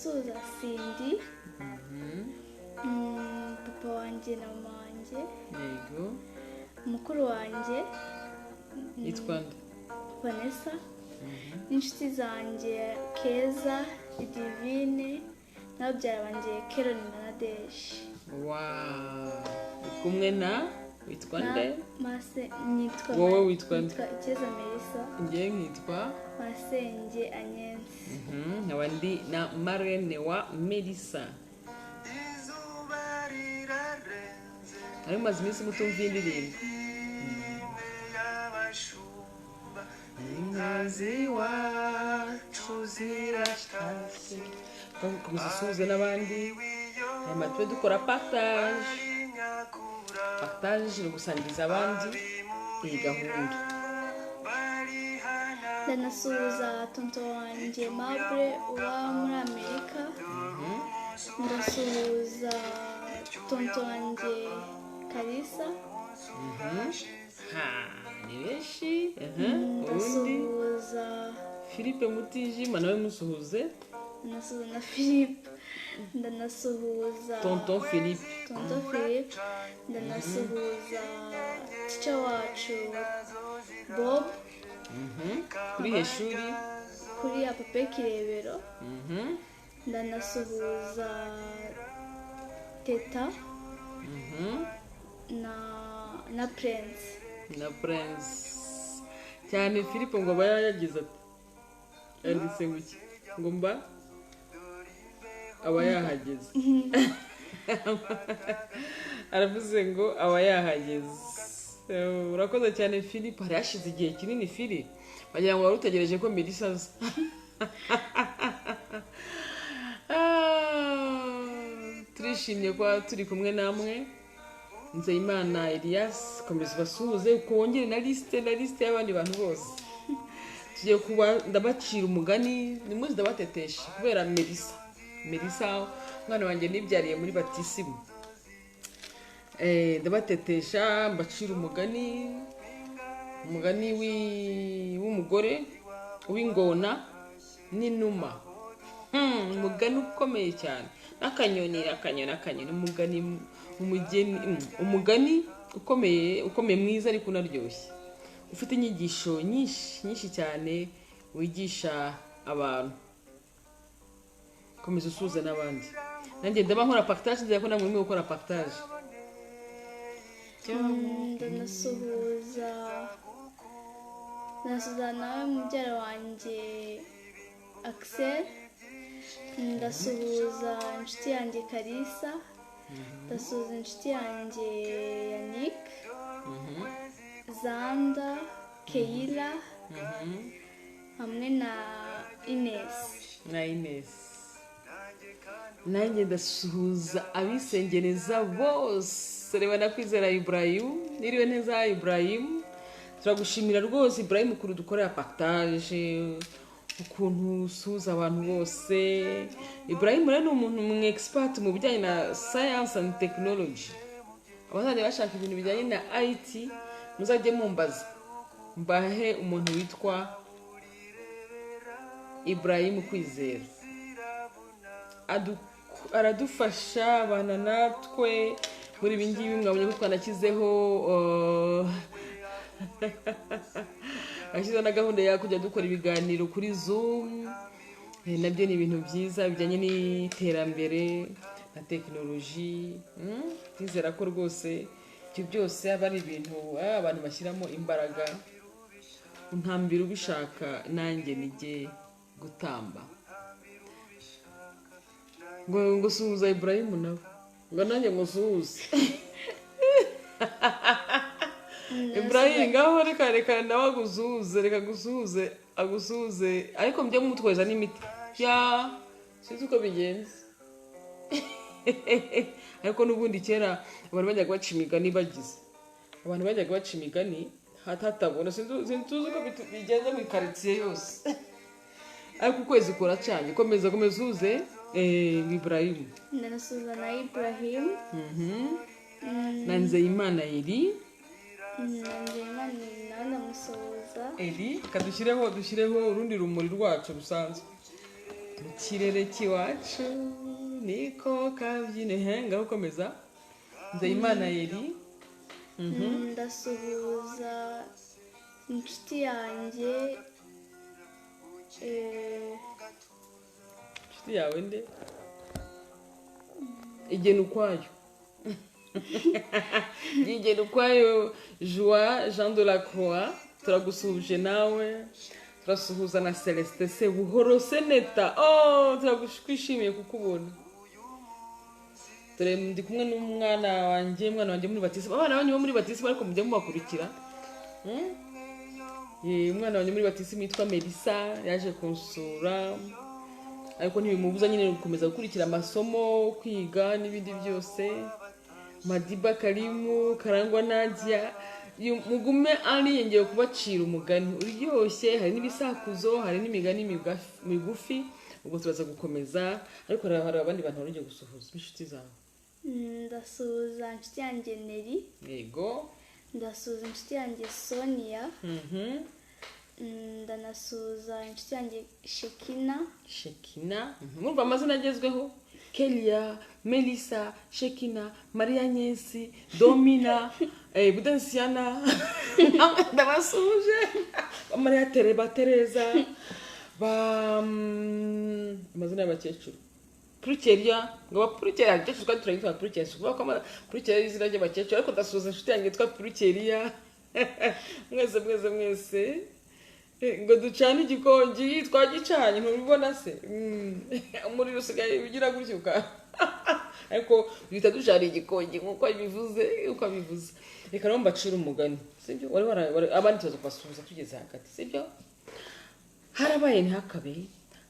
Nsuhuza Cindy, papa wanjye na mama wanjye, mukuru wanjye Yitwa nde? Vanessa, n'inshuti zanjye Keza, Divine, n'ababyara banjye Keroni na Nadeshi. Wow, kumwe na witwa nde? Mase nitwa Wowe witwa nde? Nitwa Icyeza Melissa. Njye nkitwa Masenge Anyensi. Nkaba ndi na marene wa Melissa. Ari mumaze iminsi mutumva iyi ndirimbo. Inka z'iwacu ziratashye. Komeza usuhuze n'abandi, hanyuma tube dukora partage. Partage ni ugusangiza abandi iyi gahunda. Ndanasuhuza tonto wanjye Mabure uba muri Amerika. Ndasuhuza tonto wanjye Kalisa. Ha, ni benshi. Ubundi Ndasuhuza Philippe Mutijima nawe musuhuze. Ndasuhuza na Philippe, ndanasuhuza Tonton Philippe. Tonto Philippe. Ndanasuhuza tica wacu Bob. Kuri he shuri? Kuri Apape Kirebero. Ndanasuhuza Teta na Prince. Na Prince cyane. Philippe ngo aba yagize ati, yanditse ngo iki? Ngo mba aba yahageze. Aravuze ngo aba yahageze. Urakoze cyane Philippe. Hari hashize igihe kinini Philippe, wagira ngo wari utegereje ko Melissa aza. Turishimye kuba turi kumwe namwe. Nzeyimana Elias, komeza ubasuhuze, uko wongere na liste y'abandi bantu bose. Tugiye kuba ndabacira umugani, nimuzi ndabatetesha kubera Melissa. Melissa umwana wanjye nibyariye muri batisimu. Ndabatetesha mbacira umugani, umugani w'umugore w'ingona n'inuma. Umugani ukomeye cyane. N'akanyoni, akanyoni, akanyoni, umugani, umugeni, umugani ukomeye, ukomeye mwiza ariko unaryoshye. Ufite inyigisho nyinshi, nyinshi cyane wigisha abantu. Komeza usuhuze n'abandi. Nanjye ndaba nkora partage, nzira ko namwe murimo gukora partage. Ndanasuhuza nawe mubyara wanjye Axel. Ndasuhuza inshuti yanjye Kalisa. Ndasuhuza inshuti yanjye Yannick, Zanda, Keila hamwe na Ines. Na Ines. Nanjye ndasuhuza abisengereza bose. Reba na Kwizera Ibrahim, niriwe neza Ibrahim. Turagushimira rwose Ibrahim ukuntu dukorera partage, ukuntu usuhuza abantu bose. Ibrahim rero ni umuntu umu expert mu bijyanye na science and technology. Abazajya bashaka ibintu bijyanye na IT muzajye mumbaza, mbahe umuntu witwa Ibrahim Kwizera. Aradufasha abana natwe muri ibi ngibi. Mwabonye ko twanakizeho, ashyizeho na gahunda ya kujya dukora ibiganiro kuri Zoom. Nabyo ni ibintu byiza bijyanye n'iterambere na tekinoloji. Ndizera ko rwose ibyo byose aba ari ibintu abantu bashyiramo imbaraga. Untambira ubishaka nanjye nijye gutamba. Ngo suhuza Ibrahim nawe, ngo nanjye musuhuze. Ibrahim ngaho reka reka nawe agusuhuze, reka agusuhuze, agusuhuze, ariko mujye mumutweza n'imiti. Ya, sinzi uko bigenze. Ariko n'ubundi kera abantu bajyaga baca imigani bagize. Abantu bajyaga baca imigani hatatabona, sinzi uko bigenze mu karitsiye yose. Ariko ukwezi kuracanye, komeza komeza uze Ibrahim. Ndanasuhuza na Ibrahim. Na Nzeyimana Eli. Na Nzeyimana Eli nawe ndamusuhuza. Eli, reka dushyireho urundi rumuri rwacu rusanzwe. Mu kirere cy'iwacu niko kabyine. He, ngaho ukomeza, Nzeyimana Yeri. Ndasuhuza inshuti yanjye Inshuti yawe nde? Igena ukwayo, igena ukwayo. Joie Jean de la Croix, turagusuhuje nawe. Turasuhuza na Celestin Sebuhoro Seneta. Oh, turakwishimiye kukubona. Dore ndi kumwe n'umwana wanjye, umwana wanjye muri batisimu. Abana banyu bo muri batisimu, ariko mujya mubakurikira? Umwana wanjye muri batisimu yitwa Melissa yaje kunsura, ariko ntibimubuza nyine gukomeza gukurikira amasomo, kwiga n'ibindi byose. Madiba Karimu, Karangwa Nadia, mugume ari ngiye kubacira umugani uryoshye. Hari n'ibisakuzo, hari n'imigani migufi. Ubwo turaza gukomeza, ariko hari abandi bantu wari ugiye gusuhuza inshuti zawe. Ndasuhuza inshuti yanjye Neri. Yego. Ndasuhuza inshuti yanjye Sonia. Ndanasuhuza inshuti yanjye Shekina. Shekina. Murumva amazina agezweho: Kelia, Melissa, Shekina, Maria Nyensi, Domina, Budensiana. Ndabasuhuje. Ba Maria Tere, ba Tereza, ba amazina y'abakecuru, Purukeriya, ngo ba Purukeriya, abakecuru twari turayitwa Purukeriya. Si ukuvuga ko Purukeriya ari izina ry'abakecuru, ariko ndasuhuza inshuti yanjye yitwa Purukeriya. Mwese mwese mwese. Ngo ducane igikongi, twagicanye, ntubibona se? Umuriro usigaye ugira gutyo ariko duhita ducana igikongi nk'uko abivuze, uko abivuze. Reka rero mbacire umugani, sibyo? Wari abandi tuza kubasuhuza tugeze hagati, sibyo? Harabaye ntihakabe,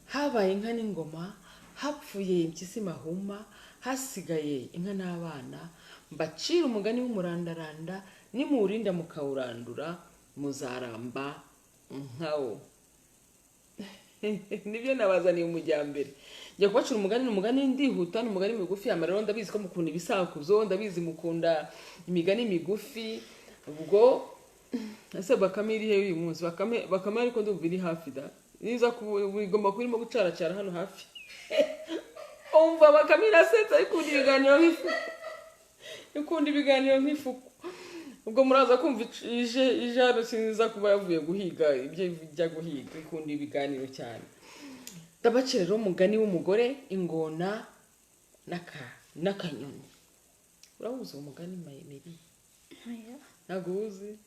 habaye inka n'ingoma, hapfuye impyisi mahuma, hasigaye inka n'abana. Mbacire umugani w'umurandaranda, nimuwurinda mukawurandura muzaramba nkawo. Nibyo nabazaniye umujyambere. Njya kubacira umugani, ni umugani ndihuta, ni umugani migufi. Rero ndabizi ko mukunda ibisakuzo, ndabizi mukunda imigani migufi. Ubwo ese Bakame iri he uyu munsi? Bakame, Bakame, ariko ndumva iri hafi da, niza igomba kuba irimo gucaracara hano hafi. Umva, Bakame irasetsa, ikunda ibiganiro nk'ifuku, ikunda ibiganiro nk'ifuku. Ubwo muraza kumva ije hano, sinza kuba yavuye guhiga ibyo ijya guhiga. Ikunda ibiganiro cyane. Ndabacira rero umugani w'umugore, ingona n'akanyoni. Urawuzi uwo mugani, Mayimeri? Oya. Ntabwo uwuzi?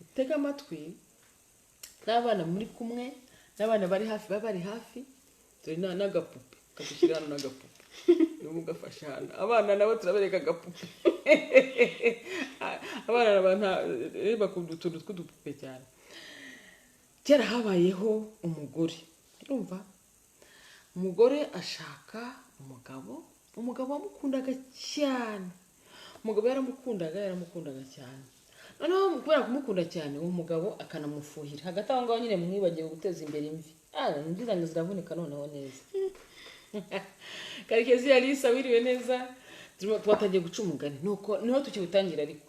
Utega amatwi n'abana muri kumwe, n'abana bari hafi, baba bari hafi. Dore n'agapupe kadushyira hano, n'agapupe n'ubu gafashe hano. Abana nabo turabereka agapupe. Abana bakunda utuntu tw'udupupe cyane. Kera habayeho umugore, urumva, umugore ashaka umugabo. Umugabo wamukundaga cyane, umugabo yaramukundaga, yaramukundaga cyane. Noneho kubera kumukunda cyane, uwo mugabo akanamufuhira. Hagati aho ngaho nyine mwibagiwe guteza imbere imvi. Ah, imvi zanjye ziravunika noneho neza. Karekezi Alisa, wiriwe neza. Twatangiye guca umugani, nuko niho tukiwutangira. Ariko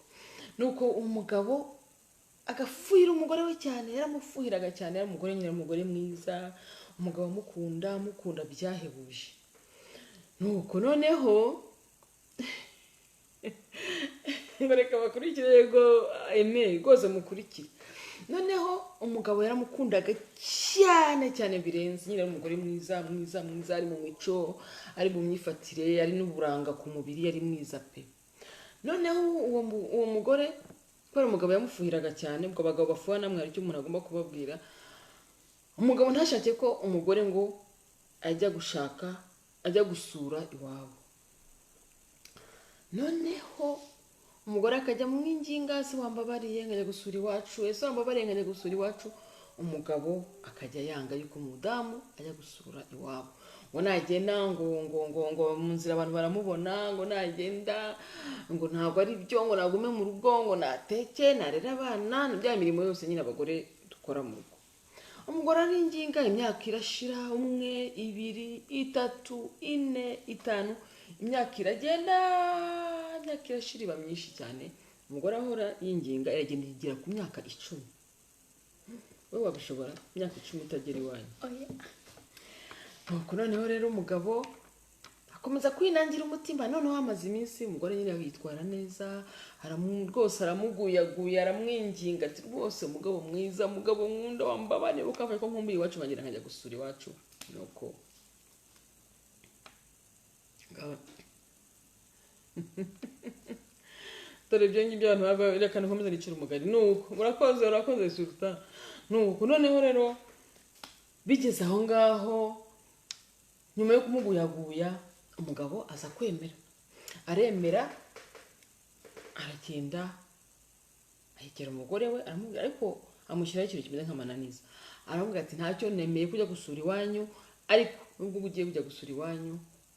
nuko umugabo agafuhira umugore we cyane, yaramufuhiraga cyane. Yari umugore nyine, umugore mwiza, umugabo amukunda, amukunda byahebuje. Nuko noneho ngo reka bakurikire. Yego eme, rwose mukurikire. Noneho umugabo yaramukundaga cyane cyane birenze. Nyine ari umugore mwiza, mwiza, mwiza, ari mu mico, ari mu myifatire, ari n'uburanga ku mubiri, yari mwiza pe. Noneho uwo mugore, kubera umugabo yamufuhiraga cyane, ubwo abagabo bafuha namwe hari icyo umuntu agomba kubabwira, umugabo ntashake ko umugore ngo ajya gushaka, ajya gusura iwabo. Noneho umugore akajya mwinginga: "Ese wambabariye nkajya gusura iwacu? Ese wambabariye nkajya gusura iwacu?" Umugabo akajya yanga yuko umudamu ajya gusura iwabo, ngo nagenda ngo mu nzira abantu baramubona, ngo nagenda ngo ntabwo ari byo, ngo nagume mu rugo, ngo nateke, narere abana, bya mirimo yose nyine abagore dukora mu rugo. Umugore aringinga, imyaka irashira, umwe, ibiri, itatu, ine, itanu, imyaka iragenda, imyaka irashira, iba myinshi cyane. Umugore ahora yinginga, iragenda igera ku myaka 10. Wowe wabishobora imyaka 10 utagera iwanyu? Oya. Nuko noneho rero umugabo akomeza kwinangira umutima. Noneho hamaze iminsi umugore nyine yitwara neza, rwose aramuguyaguya, aramwinginga ati rwose mugabo mwiza, mugabo nkunda, wambabane ukavuye ko nkumbuye iwacu, nkagira nkajya gusura iwacu. Nuko dore ibyo ngibyo abantu baba, reka nkomeze nicira umugani. Nuko urakoze, urakoze Sultan. Nuko noneho rero bigeze aho ngaho, nyuma yo kumuguyaguya, umugabo aza kwemera, aremera, aragenda ayegera umugore we, aramubwira, ariko amushyiraho ikintu kimeze nk'amananiza, aramubwira ati ntacyo, nemeye kujya gusura iwanyu, ariko nubwo ugiye kujya gusura iwanyu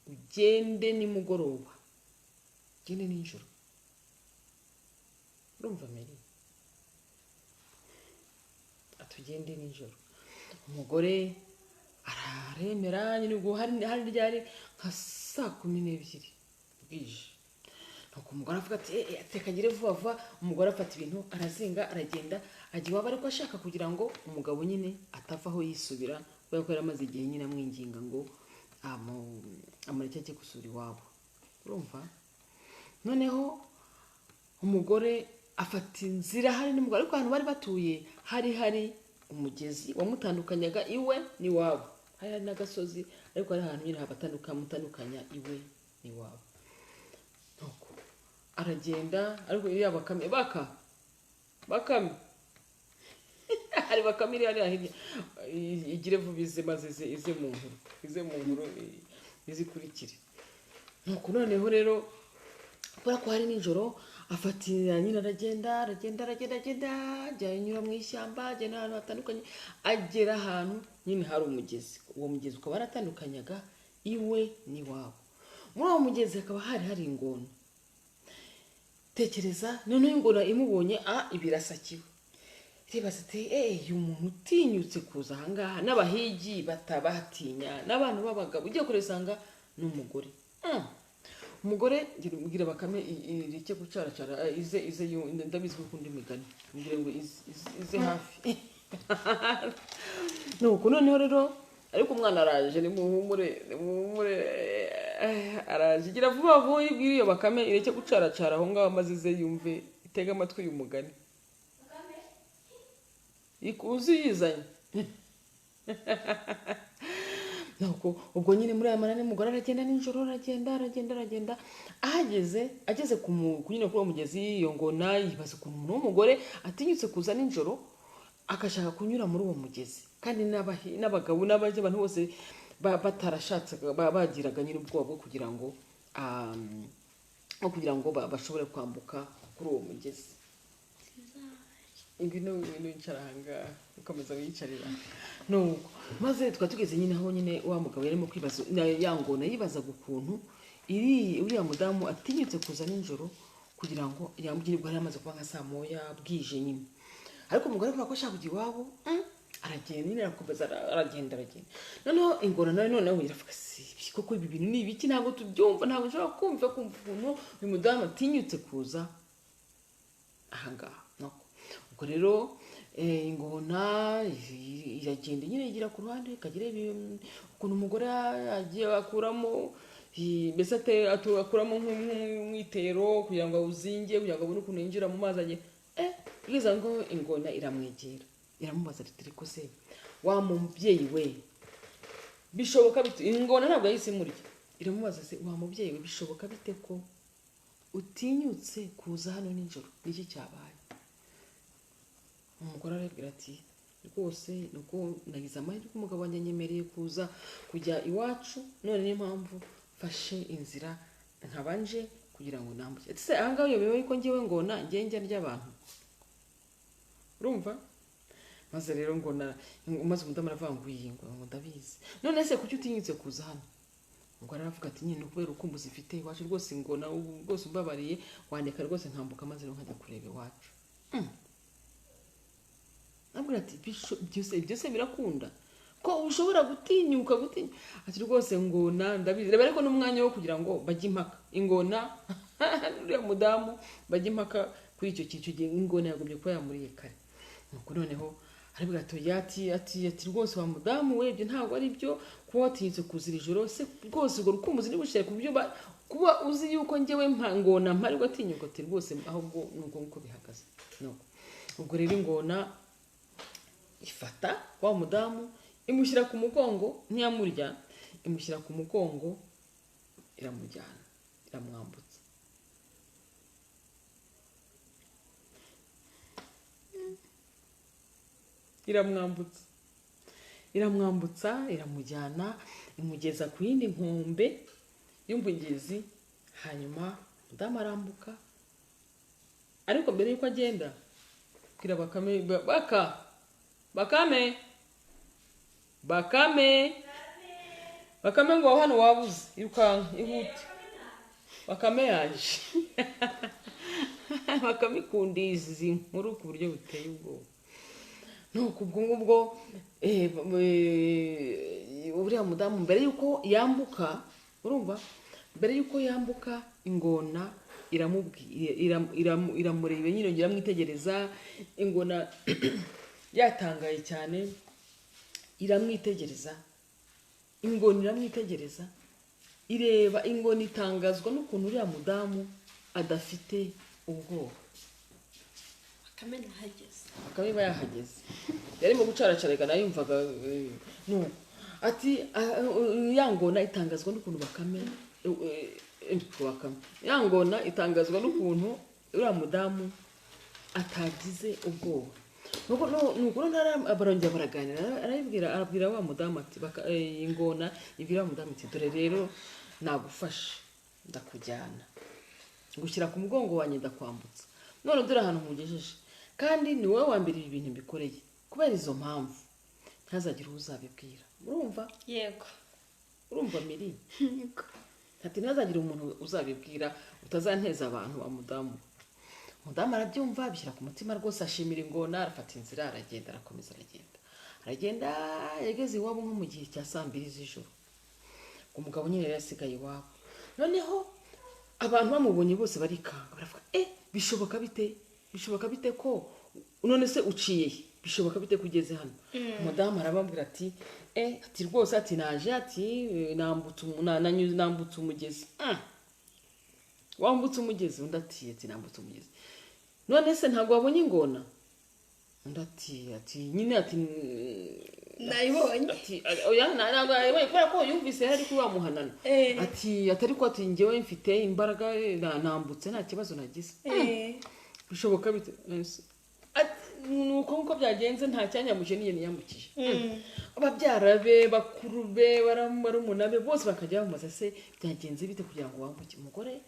ugende nimugoroba, ugende nijoro. Urumva Meri, atugende nijoro. Umugore araremera nyine. Ubwo hari ryari nka 12:00 bwije. Nuko umugore avuga ati reka ngire vuba vuba. Umugore afata ibintu arazinga, aragenda ajya iwabo, ariko ashaka kugira ngo umugabo nyine atava aho yisubira, kubera ko yari amaze igihe nyine amwinginga ngo amureke ajye gusura iwabo. Urumva, noneho umugore afata inzira hari n'umugore, ariko ahantu bari batuye hari umugezi wamutandukanyaga iwe n'iwabo, hari n'agasozi, ariko hari ahantu nyine hamutandukanya iwe n'iwabo. Nuko aragenda, ariko iriya bakame bakame hari bakame iri hariya hirya, igire vuba ize, maze ize mu nkuru, ize mu nkuru, izikurikire. Nuko noneho rero kubera ko hari nijoro, afata inzira nyine, aragenda, aragenda, aragenda, agenda, ajya anyura mu ishyamba, agenda ahantu hatandukanye, agera ahantu nyine hari umugezi. Uwo mugezi ukaba waratandukanyaga iwe n'iwabo. Muri uwo mugezi hakaba hari ingona. Tekereza noneho ingona imubonye, ibirasakiwe, iribaza ati uyu muntu utinyutse kuza ahangaha, n'abahigi batabatinya, n'abantu b'abagabo, ugiye kure usanga ni umugore. Umugore ngira bakame ireke gucaracara, ize ndabizi ko ukunda imigani, ngira ngo ize hafi. Nuko noneho rero, ariko umwana araje, nimuhumure, nimuhumure, araje. Gira vuba vuba ibwire iyo bakame ireke gucaracara aho ngaho, maze ize yumve, itege amatwi uyu mugani. Uzi yizanye. Nuko ubwo nyine muri aya marane, umugore aragenda nijoro, aragenda, aragenda, aragenda, ahageze, ageze ku nyine kuri uwo mugezi, iyo ngona yibaza ukuntu umuntu w'umugore atinyutse kuza nijoro agashaka kunyura muri uwo mugezi, kandi n'abagabo n'abajya, abantu bose batarashatse, bagiraga nyine ubwoba bwo kugira ngo, bwo kugira ngo bashobore kwambuka kuri uwo mugezi. Ngwino, ngwino wicara ahangaha, ukomeza wiyicarira. Nuko maze twari tugeze nyine aho nyine wa mugabo yarimo kwibaza, ya ngona yibazaga ukuntu uriya mudamu atinyutse kuza nijoro kugira ngo yambukire. Ubwo yari amaze kuba nka saa moya bwije nyine, ariko umugore kubera ko ashaka kujya iwabo, aragenda nyine, arakomeza, aragenda, aragenda. Noneho ingona nayo noneho iravuga, si ibi koko, ibi bintu ni ibiki? Ntabwo tubyumva, ntabwo nshobora kumva ukuntu uyu mudamu atinyutse kuza ahangaha. Nuko ubwo rero ingona iragenda nyine, igira ku ruhande, ikagira ukuntu umugore agiye akuramo, mbese akuramo nk'umwitero kugira ngo awuzinge, kugira ngo abone ukuntu yinjira mu mazi agiye. Igeze ngo ingona iramwegera, iramubaza ati ariko se wa mubyeyi we, bishoboka bite? Ingona ntabwo yahise imurya, iramubaza se wa mubyeyi we, bishoboka bite ko utinyutse kuza hano nijoro? Niki cyabaye? Umugore arabwira ati rwose nuko nagize amahirwe, umugabo wanjye anyemereye kuza kujya iwacu, none niyo mpamvu mfashe inzira nkabanje kugira ngo nambuke. Ati se ahangaha uyobewe yuko ngewe ngona ngewe njya ndya abantu? Urumva, maze rero ngona, maze umudamu aravuga ngo iyi ngo ndabizi. None se kuki utinyutse kuza hano? Ngo aravuga ati nyine kubera urukumbuzi mfite iwacu rwose, ngona ubu rwose umbabariye wandeka rwose nkambuka, maze rero nkajya kureba iwacu. Abwira ati byose birakunda ko ushobora gutinyuka gutinya? Ati rwose ngona ndabizi. Reba, ariko n'umwanya wo kugira ngo bajye impaka, ingona uriya mudamu bajye impaka kuri icyo kintu, gihe ingona yagombye kuba yamuriye kare. Nuko noneho Arabwira ati oya, ati rwose wa mudamu we, ibyo ntabwo ari byo, kuba watinyutse kuzira ijoro se rwose, urwo rukumbuzi ntibushire ku byo kuba uzi yuko njyewe ngona mpari ugatinyuka, ati rwose ahubwo ni uko nguko bihagaze. Nuko ubwo rero ingona ifata wa mudamu imushyira ku mugongo, ntiyamurya, imushyira ku mugongo iramujyana, iramwambutsa. Iramwambutsa, iramujyana, imugeza ku yindi nkombe y'umugezi. Hanyuma mudamu arambuka, ariko mbere yuko agenda bwira Bakame, Bakame, Bakame, Bakame ngo hano wabuze, irukanka ihute. Bakame yaje. Bakame ikunda izi nkuru ku buryo buteye ubwoba. Nuko ubwo ngubwo uriya mudamu mbere yuko yambuka, urumva, mbere yuko yambuka ingona iramureba nyine, iramwitegereza. Ingona yatangaye cyane, iramwitegereza, ingona iramwitegereza, ireba ingona itangazwa n'ukuntu uriya mudamu adafite ubwoba. Bakame nahageze. Bakame iba yahageze, yarimo gucaracarega nayo yumvaga nuko ati ya ngona itangazwa n'ukuntu Bakame, Bakame ya ngona itangazwa n'ukuntu uriya mudamu atagize ubwoba. Nuko barongera baraganira, arabwira arabwira wa mudamu ati ingona ibwira wa mudamu ati dore rero nagufashe, ndakujyana, ngushyira ku mugongo wanjye, ndakwambutsa, none dore ahantu nkugejeje, kandi ni wowe wa mbere ibi bintu mbikoreye. Kubera izo mpamvu ntazagire uwo uzabibwira. Urumva? Yego. Urumva Miri? Yego. Ati ntazagire umuntu uzabibwira, utazanteza abantu wa mudamu. Umudamu arabyumva, abishyira ku mutima rwose, ashimira ingona, arafata inzira aragenda, arakomeza aragenda. Aragenda yageze iwabo nko mu gihe cya saa mbiri z'ijoro. Umugabo nyine yari yasigaye iwabo. Noneho abantu bamubonye bose barikanga, baravuga bishoboka bite? Bishoboka bite ko none se uciye he? Bishoboka bite kugeze hano? Umudamu arababwira ati ati rwose ati naje, ati nambutse umugezi. Wambutse umugezi? Undi ati nambutse umugezi. None se ntabwo wabonye ingona? Undi ati nyine ati nayibonye. Ati oya ntabwo nayibonye kubera ko yumvise yari kuri wa muhanano. Ati atari ko ati njyewe mfite imbaraga, nambutse nta kibazo nagize. Bishoboka bite? Nuko nkuko byagenze nta cyanyambukije n'iyo niyambukije. Ababyara be, bakuru be, barumuna be bose bakajya bamubaza se byagenze bite kugira ngo wambuke. Umugore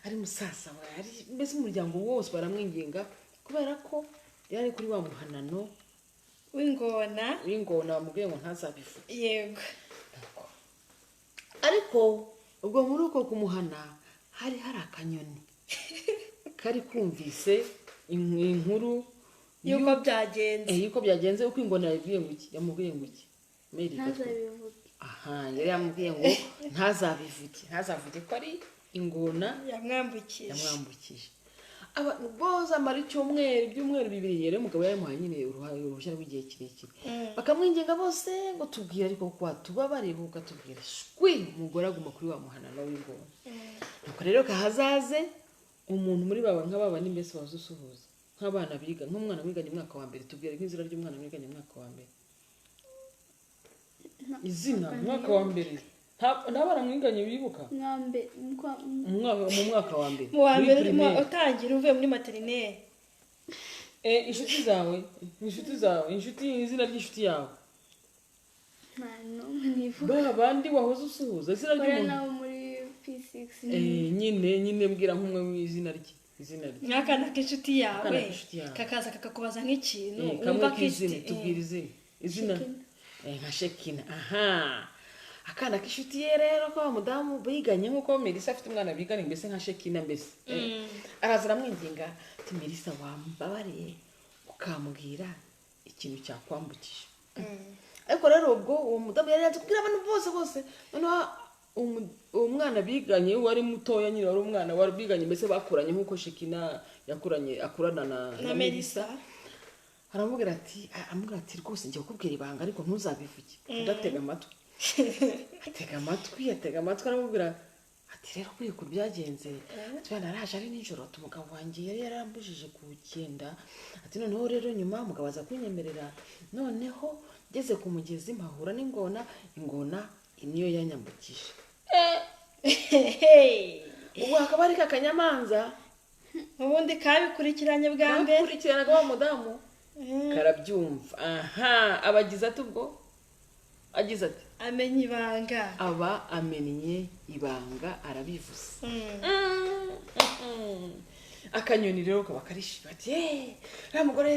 ari musaza we, ari mbese umuryango wose baramwinginga kubera ko yari kuri wa muhanano w'ingona bamubwiye ngo ntazabivuge. Yego. Ariko ubwo muri uko kumuhana hari akanyoni kari kumvise inkuru yuko byagenze. Yuko byagenze, uko ingona yabwiye ngo iki, yamubwiye ngo iki? Mary ntazabivuge. Aha, yari yamubwiye ngo ntazabivuge, ntazavuge ko ari ingona yamwambukije. Abantu bose amara icyumweru, ibyumweru bibiri, rero umugabo yaramuhaye nyine uruhushya rw'igihe kirekire. Bakamwinginga bose ngo tubwire, ariko kwa tubabarire ukatubwira shwi, umugore aguma kuri wa muhanano w'ingona. Nuko rero kahazaze umuntu muri baba nk'ababa ni mbese wazusuhuza nk'abana biga, nk'umwana wiganye umwaka wa mbere, tubwire nk'izina ry'umwana wiganye umwaka wa mbere. Izina umwaka wa mbere nta bana mwiganye bibuka? Mu mwaka wa mbere. Mu wa mbere utangira uvuye muri materinere. Inshuti zawe, inshuti, izina ry'inshuti yawe. Nta n'umwe nivuga. Ba bandi wahoze usuhuza izina ry'umuntu. Nabo muri P6. Nyine mbwira nk'umwe w'izina rye. Izina rye. Nk'akana k'inshuti yawe kakaza kakakubaza nk'ikintu wumva k'izina, tubwira izina. Izina nka Shekina. Aha. Akana k'inshuti ye rero ko mudamu biganye nkuko Melissa afite umwana biganye mbese nka Shekina mbese. Araza aramwinginga ati Melissa wambabariye ukambwira ikintu cyakwambukije. Ariko rero ubwo uwo mudamu yari yanze kubwira abantu bose noneho uwo mwana biganye wari mutoya nyine, wari umwana wari biganye mbese bakuranye nkuko Shekina yakuranye akurana na Melissa. Aramubwira ati, aramubwira ati rwose ngiye kukubwira ibanga, ariko ntuzabivuge. Udatega amatwi, atega amatwi, atega amatwi. Aramubwira ati rero kuri ukuntu byagenze, ati bana naraje ari nijoro, ati umugabo wanjye yari yarambujije kugenda, ati noneho rero nyuma umugabo aza kunyemerera, noneho ngeze ku mugezi mpahura n'ingona, ingona niyo yanyambukije. Ubu hakaba hari akanyamanza ubundi kabikurikiranye bwa mbere, kakurikiranaga wa mudamu, karabyumva. Aha abagize ati, ubwo agize ati amenya ibanga, aba amennye ibanga, arabivuze. Akanyoni rero kaba karishima, ati yeee, uriya mugore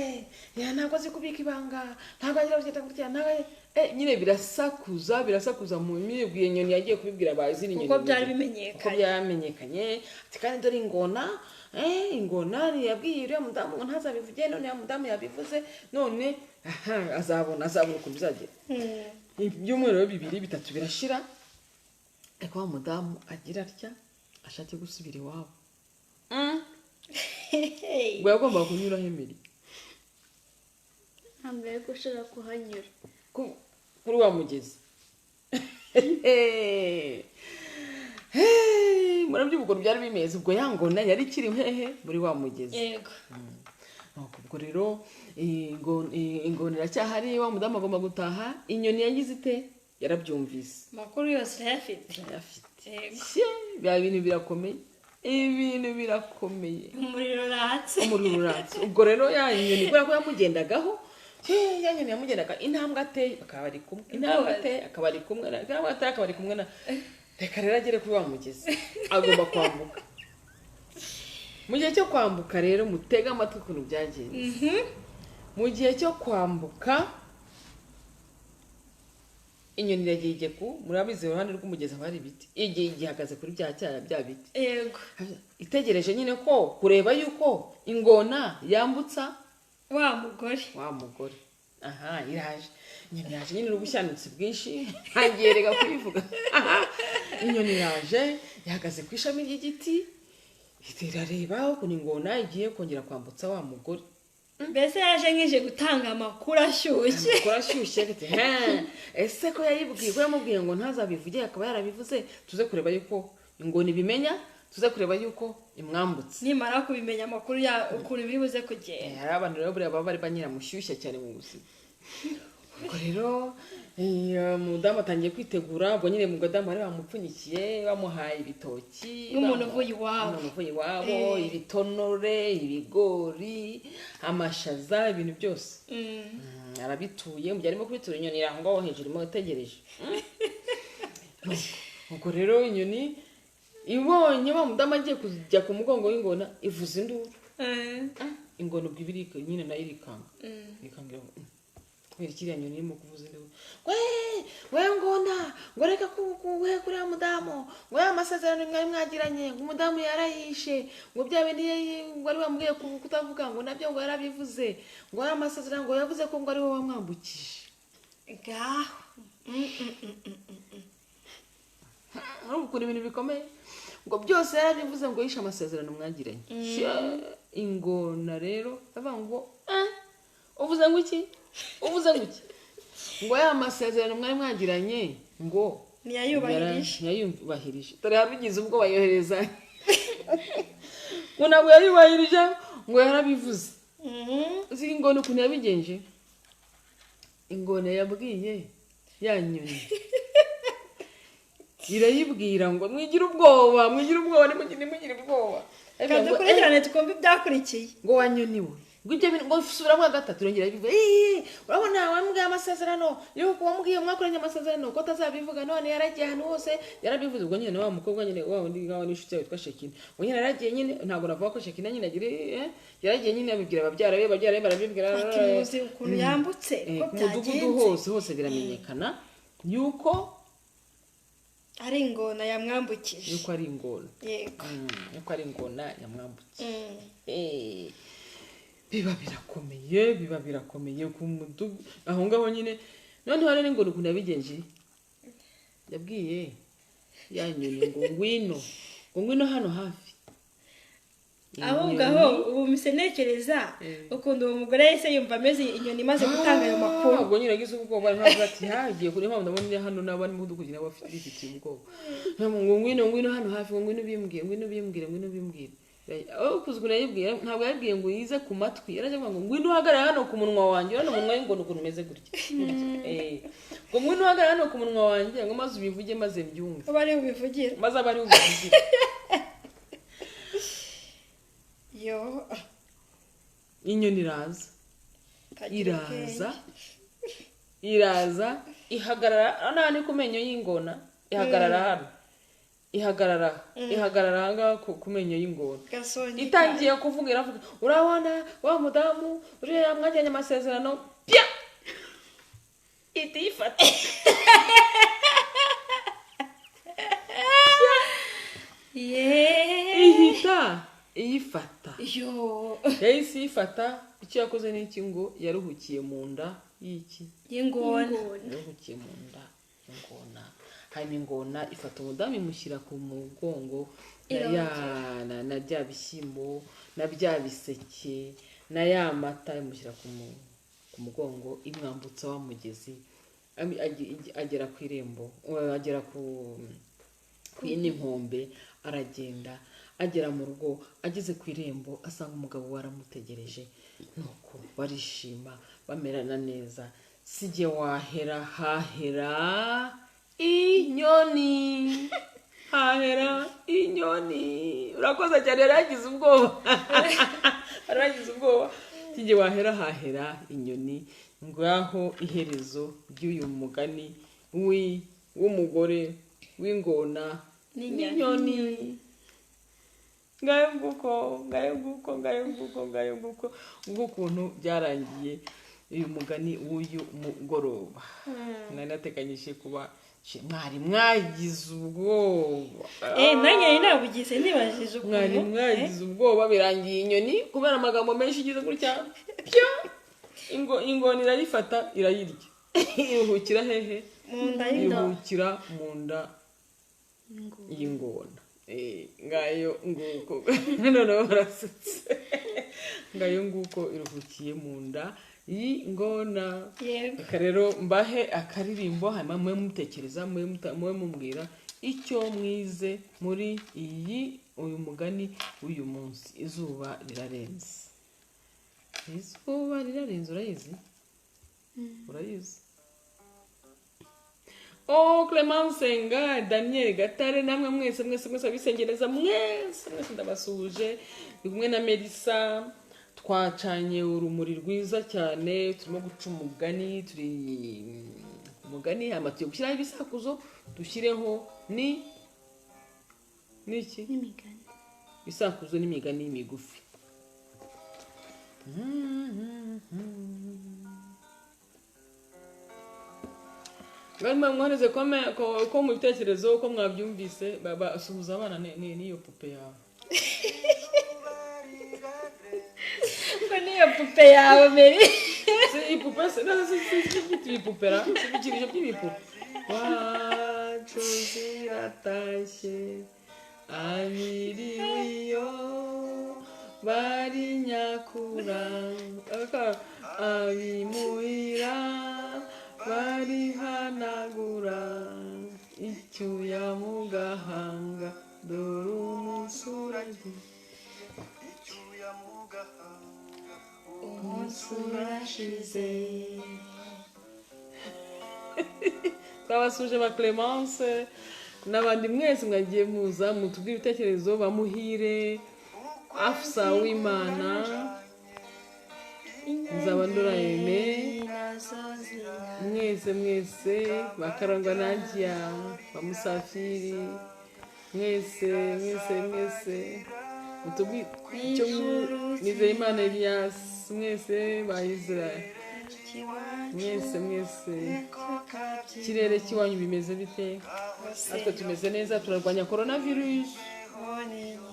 ntabwo azi kubika ibanga, ntabwo agira gutya gutya, ntabwo nyine birasakuza, birasakuza mu mibwiye. Inyoni yagiye kubibwira izindi nyoni kuko byari kuko bimenyekanye, byamenyekanye. Ati kandi dore ingona, ingona yabwiye uriya mudamu ngo ntazabivuge, none uriya mudamu yabivuze, none aha azabona, azabona ukuntu bizagera. Ibyumweru rero 2 3 birashira, ariko wa mudamu agira atya ashatse gusubira iwabo. Ngo yagombaga kunyuraho Emily. Ntabwo yari gushobora kuhanyura kuri wa mugezi. Murabyumva ukuntu byari bimeze. Ubwo ya ngona yari ikiri hehe? Muri wa mugezi. Yego. Nuko ubwo rero ingona iracyahari, wa mudamu agomba gutaha. Inyoni yagize ite? Yarabyumvise. Amakuru yose irayafite. Irayafite. Yego. Bya bintu birakomeye, ibintu birakomeye. Umuriro uratse. Umuriro uratse. Ubwo rero ya nyoni, kubera ko yamugendagaho, ya nyoni yamugendaga intambwe ateye bakaba bari kumwe, intambwe ateye akaba ari kumwe, intambwe ateye akaba ari kumwe na. Reka rero agere kuri wa mugezi, agomba kwambuka. Mu gihe cyo kwambuka rero, mutege amatwi ukuntu byagenze. Mu gihe cyo kwambuka, inyoni iragiye ijya ku, murabizi iruhande rw'umugezi haba hari ibiti, igiye gihagaze kuri bya cyara bya biti. Yego. Itegereje nyine ko kureba yuko ingona yambutsa wa mugore. Wa mugore. Aha iraje inyoni, iraje nyine n'ubushyanutsi bwinshi, ntangiye reka kubivuga. Inyoni iraje ihagaze ku ishami ry'igiti, irareba ukuntu ingona igiye kongera kwambutsa wa mugore. Mbese yaje nk'ije gutanga amakuru ashyushye. Amakuru ashyushye ati ese ko yayibwiye, ko yamubwiye ngo ntazabivuge, akaba yarabivuze, tuze kureba yuko ingona ibimenya, tuze kureba yuko imwambutse. Nimara kubimenya amakuru ya ukuntu biri buze kugenda. Hari abantu rero buriya baba bari banyiramushyushya cyane mu buzima. Ubwo rero umudamu atangiye kwitegura. Ubwo nyine mudamu bari bamupfunyikiye, bamuhaye ibitoki nk'umuntu uvuye iwabo, umuntu uvuye iwabo, ibitonore, ibigori, amashaza, ibintu byose. Arabituye. Mu gihe arimo kubitura, inyoni iri aho ngaho hejuru irimo itegereje. Ubwo rero inyoni ibonye wa mudamu agiye kujya ku mugongo w'ingona, ivuza induru. Ingona ubwo ibiri nyine nayo irikanga, irikanga, kubera kiriya nyoni irimo kuvuza induru, we we ngona, ngo reka we kuriya mudamu, ngo ya masezerano mwari mwagiranye, ngo umudamu yarayishe, ngo bya bindi wari wamubwiye kutavuga, ngo nabyo ngo yarabivuze, ngo ya masezerano ngo yavuze ko ngo ari wowe wamwambukije. Ngaho. Urumva ukuntu ibintu bikomeye, ngo byose yarabivuze, ngo yishe amasezerano mwagiranye. Ingona rero avuga ngo uvuze ngo iki, uvuze ngo iki, ngo ya masezerano mwari mwagiranye ngo ntiyayubahirije. Ntiyayubahirije. Dore yabigize ubwo bayohereza ngo ntabwo yayubahirije, ngo yarabivuze. Uzi ingona ukuntu yabigenje? Ingona yabwiye ya nyoni, irayibwira ngo mwigire ubwoba, mwigire ubwoba, nimugire ubwoba. Kandi dukurikirane twumve ibyakurikiye. Ngo wa nyoni we, ngo ibyo bintu, ngo subiramo gatatu, irongera ibivuga. Urabona wambwiye amasezerano yuko wambwiye mwakoranye amasezerano ko atazabivuga, none yaragiye ahantu hose yarabivuze. Ubwo nyine wa mukobwa nyine wa wundi ngaho n'inshuti yawe witwa Shekina, ubwo nyine yaragiye nyine, ntabwo navuga ko Shekina nyine agira, yaragiye nyine abibwira ababyara be, ababyara be barabibwira. Ati muzi ukuntu yambutse ko ku mudugudu byagenze. Hose hose biramenyekana yuko ari ingona yamwambukije. Yuko ari ingona. Yego. Yuko ari ingona yamwambukije. Biba birakomeye, biba birakomeye ku mudugudu aho ngaho nyine. Noneho rero ingona ukuntu yabigenje, yabwiye ya nyoni ngo ngwino, ngo ngwino hano hafi. Ahubwo aho ubu mise ntekereza ukuntu uwo mugore yahise yumva ameze inyoni imaze gutanga ayo makuru. Ubwo nyine yagize ubwoba, ntabwo ati hagiye kuri mpamvu ndabona iri hano n'abari mu kugira ngo bafite bifitiye ubwoba. Ngo ngwino ngwino hano hafi, ngo ngwino ubimbwire, ngwino ubimbwire, ngwino ubimbwire. Aho kuzugura yayibwiye, ntabwo yabwiye ngo yize ku matwi, yaraje ngo ngwino uhagarare hano ku munwa wanjye, urabona umunwa w'ingona ukuntu umeze gutya. Ngo ngwino uhagarare hano ku munwa wanjye, ngo maze ubivuge maze mbyumve. Abe ari ubivugire. Maze abe ari ubivugire. Yo. Inyoni iraza. Iraza. Iraza ihagarara hano ni ku menyo y'ingona, ihagarara hano. Ihagarara ihagarara ahangaha ku menyo y'ingona. Itangiye kuvuga iravuga, urabona wa mudamu uriya mwajyanye amasezerano pya itifata. Ihita iyifata. Yo. Yahise iyifata, icyo yakoze ni iki ngo yaruhukiye mu nda y'iki? Y'ingona. Yaruhukiye mu nda y'ingona. Hanyuma ingona ifata umudamu imushyira ku mugongo na bya bishyimbo na bya biseke na ya mata, imushyira ku mugongo imwambutsa wa mugezi, agera ku irembo, agera ku yindi nkombe, aragenda agera mu rugo, ageze ku irembo asanga umugabo waramutegereje, nuko barishima bamerana neza. Sijye wahera hahera inyoni, hahera inyoni. Urakoze cyane, yaragize ubwoba. Yaragize ubwoba. Sijye wahera hahera inyoni. Ngaho iherezo ry'uyu mugani w'umugore w'ingona n'inyoni. Ngayo nguko, ngayo nguko, ngayo nguko, ngayo nguko. Nguko ukuntu byarangiye uyu mugani w'uyu mugoroba. Nari nateganyije kuba mwari mwagize ubwoba. Nanjye nabugize nibajije ukuntu mwari mwagize ubwoba. Birangiye inyoni kubera amagambo menshi igize gutya pya, ingona irayifata irayirya. Iruhukira hehe? Mu nda y'ingona. Iruhukira mu nda y'ingona. Ngayo nguko. Noneho barasetse. Ngayo nguko iruhukiye mu nda y'ingona. Reka rero mbahe akaririmbo, hanyuma mwe mutekereza, mwe mumbwira icyo mwize muri uyu mugani w'uyu munsi. Izuba rirarenze. Izuba rirarenze, urayizi? Urayizi? Oh, Clemence Nga, Daniel Gatare, namwe mwese mwese mwese abisengereza mwese mwese ndabasuhuje. Ndi kumwe na Melissa, twacanye urumuri rwiza cyane, turimo guca umugani, turi umugani amatiyo gushyiraho ibisakuzo, dushyireho ni niki? N'imigani. Ibisakuzo n'imigani migufi. Barimo mwohereze ko mu bitekerezo ko mwabyumvise, basuhuza abana n'iyo pupe yawe. Ngo niyo pupe yawe Meri. Si ipupe se, no si ibipupera, si ibikinisho by'ibipupe. Wacu ziratashye abiriwe bari nyakura, abimuhira barihanagura icyuya mu gahanga, dore umunsi uragiye, umunsi urashize. Twabasuje ba Clemence n'abandi mwese mwagiye muza mutubwire ibitekerezo, bamuhire Afsa w'Imana, Nzabandora Aime, mwese mwese bakarangwa Nadia, bamusafiri mwese mwese mwese mutubwire icyo Nizeyimana Elias, mwese ba Israel, mwese mwese. Ikirere cy'iwanyu bimeze bite? Natwe tumeze neza, turarwanya coronavirus,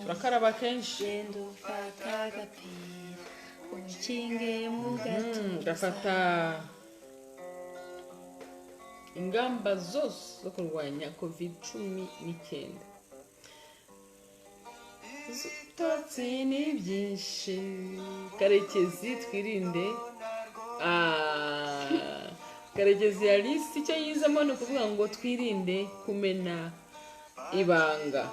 turakaraba kenshi, gafata ingamba zose zo kurwanya COVID-19. Ibitotsi ni byinshi. Karekezi, twirinde. Ah, Karekezi Alice, icyo yizemo ni ukuvuga ngo twirinde kumena ibanga.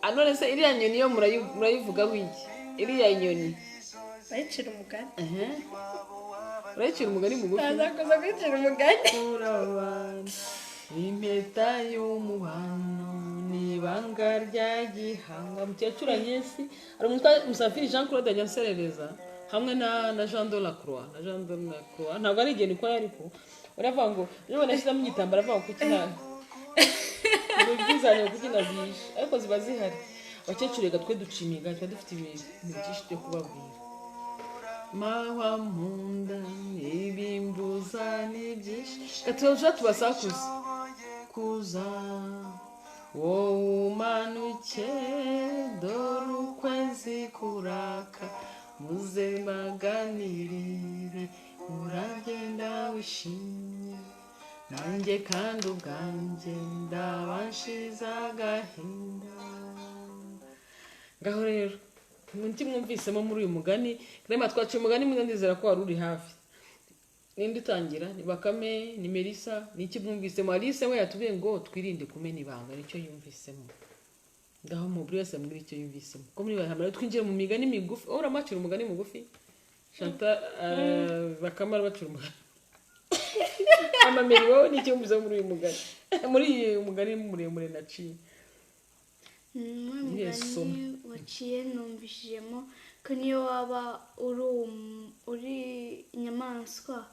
Ah, none se iriya nyoni yo murayivugaho iki? Iriya nyoni Bayicira umugani. Ehe. Urayicira umugani mugufi. Ndaza kuza kwicira umugani. Urabana impeta y'umubano ni ibanga rya gihanga. Mukecuru Agnès, hari umuntu witwa Musafiri Jean Claude ajya anserereza hamwe na Jean de la Croix, na Jean de la Croix ntabwo ari igeni kwa, ariko uravuga ngo iyo banashyizemo igitambaro avuga ngo kuki nta ngo ibyizanye, kuki nazihishe, ariko ziba zihari. Abakecuru reka twe duca imigani, tuba dufite ibintu byinshi byo kubabwira. Mahwa munda ibimbuza ni byinshi, gatuja tubasakuza kuza wowe umanuke, dore ukwezi kuraka, muze baganirire, uragenda wishimye, nanjye kandi ubwanjye ndabashize agahinda. Ngaho rero muti mwumvisemo muri uyu mugani. Rema twaciye umugani mwiza, ndizera ko wari uri hafi. Ninde utangira? Ni Bakame, ni Melissa, ni iki mwumvisemo? Alice we yatubwiye ngo twirinde kumena ibanga, nicyo yumvisemo. Ngaho mu buri wese ambwira icyo yumvisemo ko muri bahamara twinjire mu migani migufi. Oh, uramacira umugani mugufi Chantal? Bakame arabacira umugani. Amameri, wowe ni icyo wumvisemo muri uyu mugani, muri uyu mugani muremure naciye? Muri uyu Yes, mugani waciye numvishijemo ko niyo waba uri inyamaswa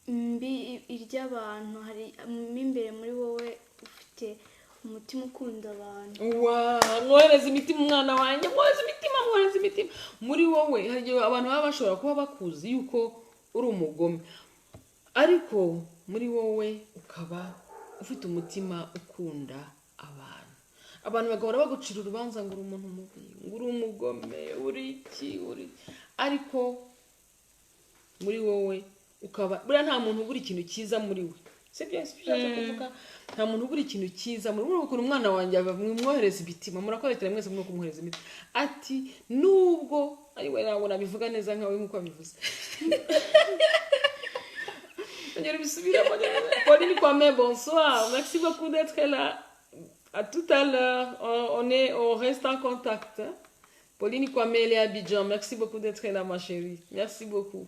mbi irya abantu, hari mo imbere muri wowe ufite umutima ukunda abantu. Wa mwohereza imitima, umwana wanjye, mwohereza imitima, mwohereza imitima. Muri wowe hari igihe abantu baba bashobora kuba bakuzi yuko uri umugome, ariko muri wowe ukaba ufite umutima ukunda abantu. Abantu bagahora bagucira urubanza ngo uri umuntu mubi, ngo uri umugome, uri iki, uri, ariko muri wowe ukaba buriya nta muntu ubura ikintu cyiza muri we. Sibyo? Sibyo ushatse kuvuga? Nta muntu ubura ikintu cyiza muri we. Ukuntu umwana wanjye mwimwohereza imitima, murakorekera mwese mwo kumwohereza imitima, ati nubwo ariwe ntabwo nabivuga neza nkawe nk'uko abivuze. Ongera ubisubiremo. Pauline Kwame, bonsoir, merci beaucoup d'être là. À tout à l'heure, on reste en contact, hein. Pauline Kwame, elle est à Abidjan. Merci beaucoup d'être là, ma chérie, merci beaucoup.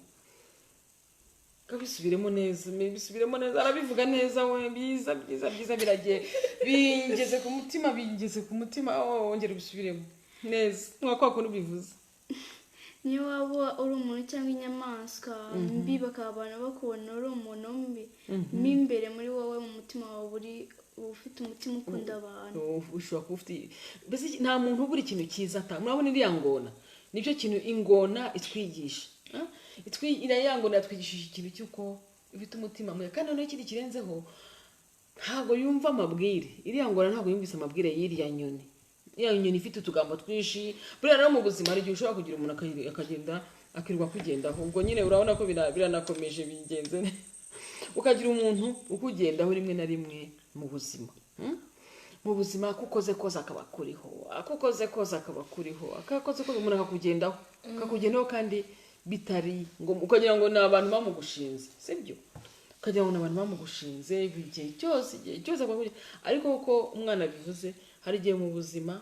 Kabisubiremo neza, bisubiremo neza, arabivuga neza we. Byiza, byiza, byiza, biragiye bingeze ku mutima, bingeze ku mutima. Oh, wongera ubisubiremo neza nka kwa kundi ubivuze. Niyo waba uri umuntu cyangwa inyamaswa mbi, bakaba abantu bakubona uri umuntu mbi, mo imbere muri wowe mu mutima wawe uri ufite umutima ukunda abantu. Ushobora kuba ufite mbese nta muntu ubura ikintu cyiza ata. Murabona iriya ngona, nicyo kintu ingona itwigisha. Ah? Iriya ngona yatwigishije ikintu cy'uko ifite umutima mwiza, kandi noneho ikindi kirenzeho, ntabwo yumva amabwire. Iriya ngona ntabwo yumvise amabwire y'iriya nyoni. Iriya nyoni ifite utugambo twinshi. Buriya rero mu buzima hari igihe ushobora kugira umuntu akagenda akirirwa akugendaho, ubwo nyine urabona ko biranakomeje bigenze neza. Ukagira umuntu ukugendaho rimwe na rimwe mu buzima, Mu buzima ako ukoze kose akaba akuriho, ako ukoze kose akaba akuriho, ako ukoze kose umuntu akakugendaho, akakugendaho kandi bitari ngo ukagira ngo ni abantu bamugushinze. Sibyo? Ukagira ngo ni abantu bamugushinze igihe cyose, igihe cyose akakugenda. Ariko uko umwana bivuze, hari igihe mu buzima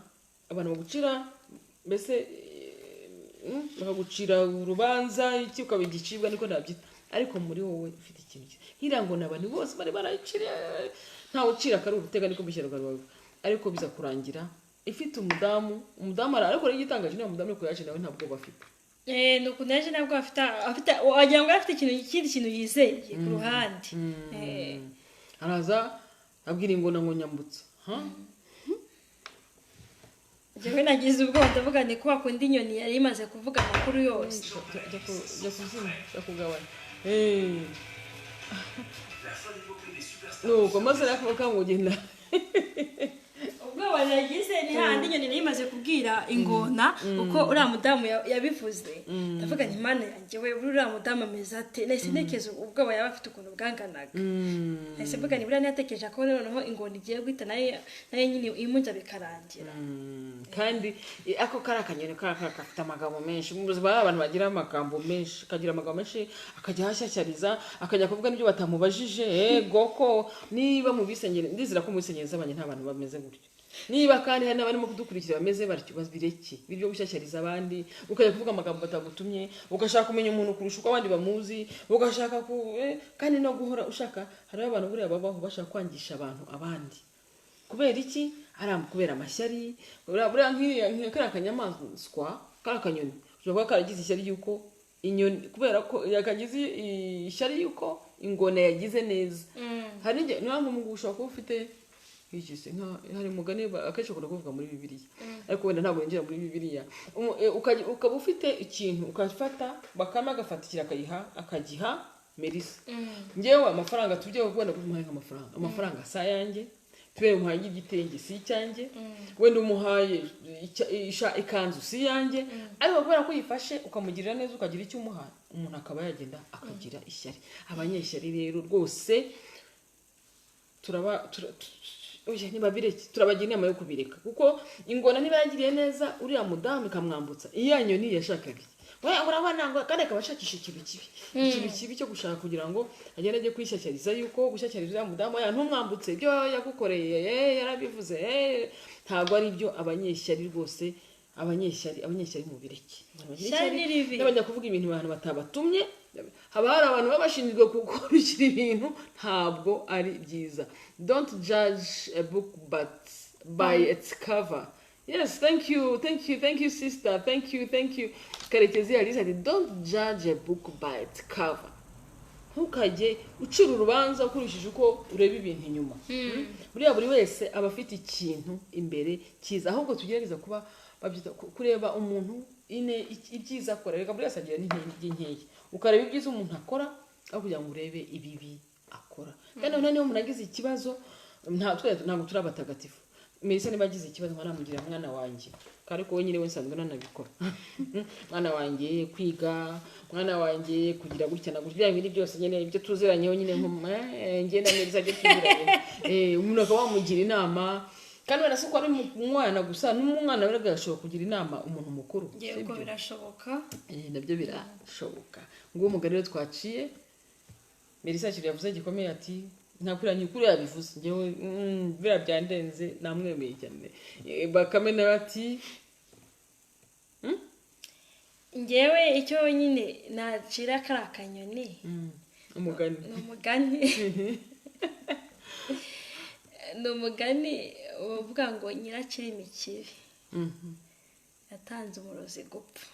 abantu bagucira mbese bakagucira urubanza iki, ukaba igicibwa, niko nabyita, ariko muri wowe ufite ikintu nk'iriya ngo ni abantu bose bari barayiciriye, ntawe ucira akari urutega, niko mu Kinyarwanda babivuga. Ariko biza kurangira ifite umudamu, umudamu ariko rero igitangaje ni umudamu, ariko yaje nawe ntabwo bafite. Ni ukuntu yaje nabwo afite wagira ngo afite ikintu, ikindi kintu yizeye ku ruhande. Araza abwira ingona ngo nyambutsa, ha? Njyewe nagize ubwoba, ndavuga ni kwa kundi inyoni yari imaze kuvuga amakuru yose. Jya kuzima, jya kugabanya. Nuko maze rero ngo ugenda. Ubwo Ubwoba nagize ni hahandi inyoni nayo imaze kubwira ingona uko uriya mudamu yabivuze. Ndavuga nti: "Mana yanjye we, uriya mudamu ameze ate?" Nahise ntekereza ubwoba yaba afite ukuntu bwanganaga. Nahise mvuga nti: "Buriya ntiyatekereje ko noneho ingona igiye guhita nayo nyine imurya bikarangira." Kandi ako kari akanyoni kari gafite amagambo menshi. Mu buzima hari abantu bagira amagambo menshi, kagira amagambo menshi, akajya ahashyashyariza, akajya kuvuga n'ibyo batamubajije. Ego ko niba mu bisengero, ndizera ko mu bisengero z'abantu nta bantu bameze gutyo. Niba kandi hari n'abarimo kudukurikira bameze batyo, babireke. Ibyo gushyashyariza abandi, ukajya kuvuga amagambo batagutumye, ugashaka kumenya umuntu kurusha uko abandi bamuzi, ugashaka ku kandi no guhora ushaka. Hariho abantu buriya babaho bashaka kwangisha abantu abandi. Kubera iki? Ari kubera amashyari. Buriya nk'iriya kariya kanyamaswa, kariya kanyoni, ushobora kuba karagize ishyari y'uko inyoni, kubera ko yakagize ishyari y'uko ingona yagize neza. Hari n'igihe niba nk'ubu ushobora kuba ufite iki se, hari umugani akenshi bakunda kuvuga muri Bibiliya, ariko wenda ntabwo winjira muri Bibiliya. Ukaba ufite ikintu, ukafata Bakame agafata ikintu akayiha, akagiha Melissa. Ngewe amafaranga, tujye wenda kumuha nk'amafaranga, amafaranga si ayanjye. Tubere umuhaye igitenge, si icyanjye. Wenda umuhaye ikanzu, si iyanjye. Ariko kubera ko uyifashe ukamugirira neza, ukagira icyo umuha, umuntu akaba yagenda akagira ishyari. Abanyeshyari rero rwose turaba oya, ntibabireke, turabagira inama yo kubireka, kuko ingona niba yagiriye neza uriya mudamu ikamwambutsa, iya nyoni yashakaga iki? We urabona ngo kandi akaba ashakisha ikintu kibi, ikintu kibi cyo gushaka kugira ngo agende ajye kwishyashyariza, yuko gushyashyariza uriya mudamu: "Oya, ntumwambutse, ibyo yagukoreye yarabivuze." Ntabwo ari byo. Abanyeshyari rwose, abanyeshyari, abanyeshyari mubireke. Abantu bagira Ishyari ishyari, ni ribi. n'abajya kuvuga ibintu abantu batabatumye, haba hari abantu baba bashinzwe gukurikira ibintu, ntabwo ari byiza. Don't judge a book but by its cover. Yes, thank you, thank you, thank you, sister, thank you, thank you. Karekezi Alice ati: "Don't judge a book by its cover." Ntukajye ucira urubanza ukurikije uko ureba ibintu inyuma. Buriya buri wese aba afite ikintu imbere cyiza. Ahubwo tugerageza kuba babyita kureba umuntu ine ibyiza akora. Reka buri wese agira n'intege nkeya, ukareba ibyiza umuntu akora aho kugira ngo urebe ibibi akora. Kandi noneho niba umuntu agize ikibazo, ntabwo turi abatagatifu. Melissa niba agize ikibazo, nkaba namugira: "Mwana wanjye," ariko we nyine we nsanzwe nanabikora, "Mwana wanjye, kwiga, mwana wanjye, kugira gutya na gutya," bya bindi byose nyine ibyo tuziranyeho nyine, nko njye na Melissa ibyo tuziranye. Umuntu akaba wamugira inama, kandi wenda si uko ari umwana gusa, n'umwana we ashobora kugira inama umuntu mukuru. Yego. Sibyo? Birashoboka. Nabyo birashoboka. Nguwo umugani rero twaciye. Melissa ikintu yavuze gikomeye, ati nta kuriya nyikuru yabivuze. Njyewe biriya byandenze, namwemeye cyane. Bakame nawe ati Ngewe icyo nyine nacira kariya kanyoni, Umugani. Ni umugani uvuga ngo nyirakirimi kibi yatanze umurozi gupfa.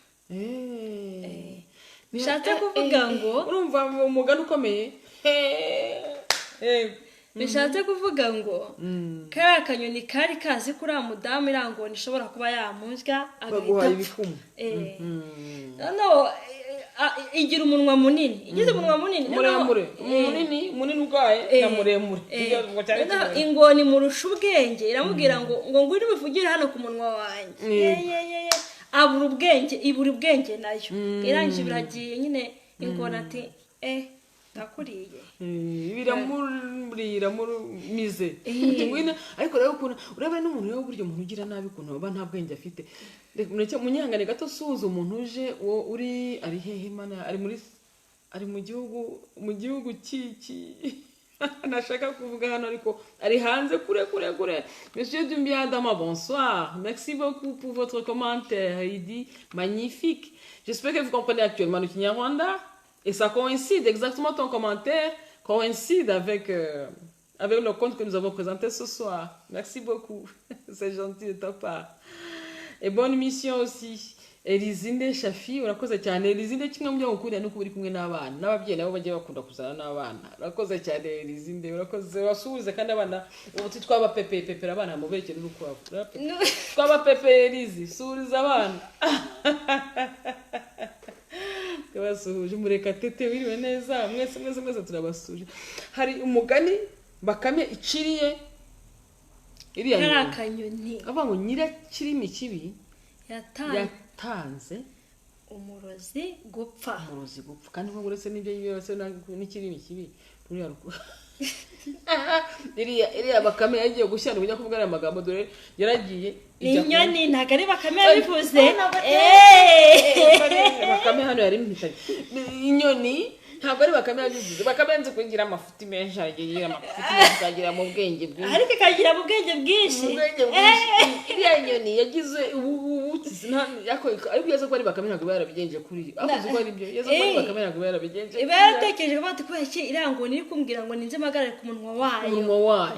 Bishatse kuvuga ngo Urumva umugani ukomeye. Bishatse kuvuga ngo kariya kanyoni kari kazi ko uriya mudamu iriya ngona ishobora kuba yamurya agahita Baguhaye apfa. ibikumu. Noneho igira umunwa munini, igize umunwa munini noneho- Muremure. Munini, munini ubwaye na muremure. Ngo cyane Noneho cyane. ingona imurusha ubwenge, iramubwira ngo ngwino ubivugire hano ku munwa wanjye. Ye, ye, ye, ye. Abura ubwenge, ibura ubwenge nayo. Irangije biragiye nyine, ingona ati: "Eh, ndakuriye." Biramurira mumize. Ati: "Ngwino." Ariko rero ukuntu ureba n'umuntu rero, burya umuntu ugira nabi, ukuntu aba nta bwenge afite. Reka mureke munyihangane gato, suhuza umuntu uje, uwo uri ari hehe? Mana, ari mu gihugu cy'iki nashaka kuvuga hano, ariko ari hanze kure kure kure. Monsieur Dumbia Adama, bonsoir, merci beaucoup pour votre commentaire. Il dit: "Magnifique, j'espère que vous comprenez actuellement le Kinyarwanda." Et ça coïncide exactement, ton commentaire coïncide avec le conte que nous avons présenté ce soir. Merci beaucoup, c'est gentil de ta part et bonne mission aussi. Elizinde Shafi, urakoze cyane Elizinde. Kimwe mu byo ngukundira ni uko uri kumwe n'abana, n'ababyeyi nabo bajya bakunda kuzana n'abana. Urakoze cyane Elizinde, urakoze. Wasuhuze kandi abana. Ubu twaba pepe pepera abana, mubeke n'urukwavu. Twaba pepe. Elizi, suhuriza abana, twabasuhuje. Murekatete, wiriwe neza. Mwese mwese mwese turabasuhuje. Hari umugani Bakame iciriye. Iriya Kariya nyoni kanyoni avuga ngo nyirakirimi kibi yatanze yatanze umurozi gupfa. Umurozi gupfa. Kandi nubwo uretse n'ibyo byose n'ikirimi kibi, ruriya iriya bakame yagiye gushyira ujya kuvuga ariya magambo, dore yaragiye Ni ijya inyoni, ntabwo ari bakame yabivuze. Bakame hano yari impitanye inyoni, ntabwo ari bakame yabivuze. Bakame yanze kugira amafuti menshi, aragiye yigira amafuti menshi, akagira mu bwenge bwinshi. Ariko ikagira mu bwenge bwinshi. Mu bwenge bwinshi. Iriya nyoni yagize ubu ariko iyo aza kuba ari bakame ntabwo iba yarabigenje kuri yo. Avuze ko ari byo, iyo aza kuba ari bakame ntabwo iba yarabigenje. Iba yaratekereje ko bati kubera iki iriya ngoni iri kumbwira ngo ninze mpagarare ku munwa wayo? Umunwa wayo.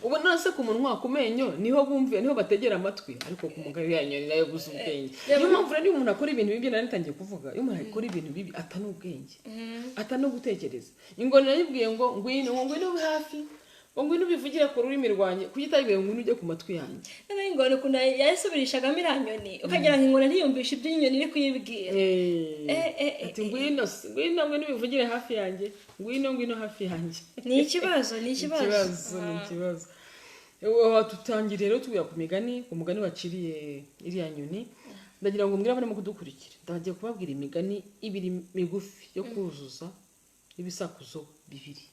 Ubu none se ku munwa, ku menyo niho bumviye, niho bategera amatwi, ariko ku mugabo iriya nyoni nayo gusa ubwenge. Niyo mpamvu rero iyo umuntu akora ibintu bibi, nari ntangiye kuvuga, iyo umuntu akora ibintu bibi ata n'ubwenge, ata no gutekereza. Ingoni nayibwiye ngo ngwino, ngo ngwino ube hafi, ngo ngwino ubivugire ku rurimi rwanjye, kuki itayibwiye ngo ngwino ujye ku matwi yanjye? Noneho ingona ukuntu yayisubirishagamo iriya nyoni, ukagira ngo ingona ntiyumvishe ibyo inyoni iri kuyibwira. Ati ngwino se, ngwino, ngwino ubivugire hafi yanjye, ngwino, ngwino hafi yanjye. Ni ikibazo, ni ikibazo. Ikibazo, ni ikibazo. Tutangiye rero tuvuga ku migani, ku mugani waciriye iriya nyoni. Ndagira ngo mbwire abarimo kudukurikira, ndagiye kubabwira imigani ibiri migufi yo kuzuza ibisakuzo bibiri.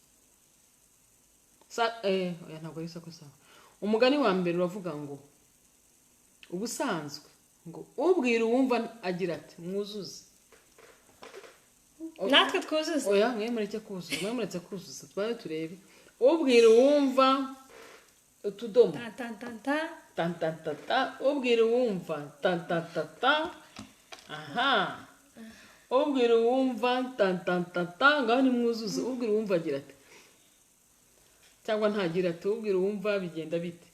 Oya, ntabwo ari isakuzo. Umugani wa mbere uravuga ngo ubusanzwe ngo ubwira uwumva agira ati mwuzuze. Natwe twuzuze. Oya, mwe mureke kuzuza, mwe muretse kuzuza, tubaye turebe. Ubwira uwumva utudomo. Ta ta ta ta. Ta ta ta ta. Ubwira uwumva ta ta ta ta. Aha, ubwira uwumva ta ta ta ta. Ngaho nimwuzuze. Ubwira uwumva agira ati cyangwa ntagira ati? Ubwira uwumva bigenda bite?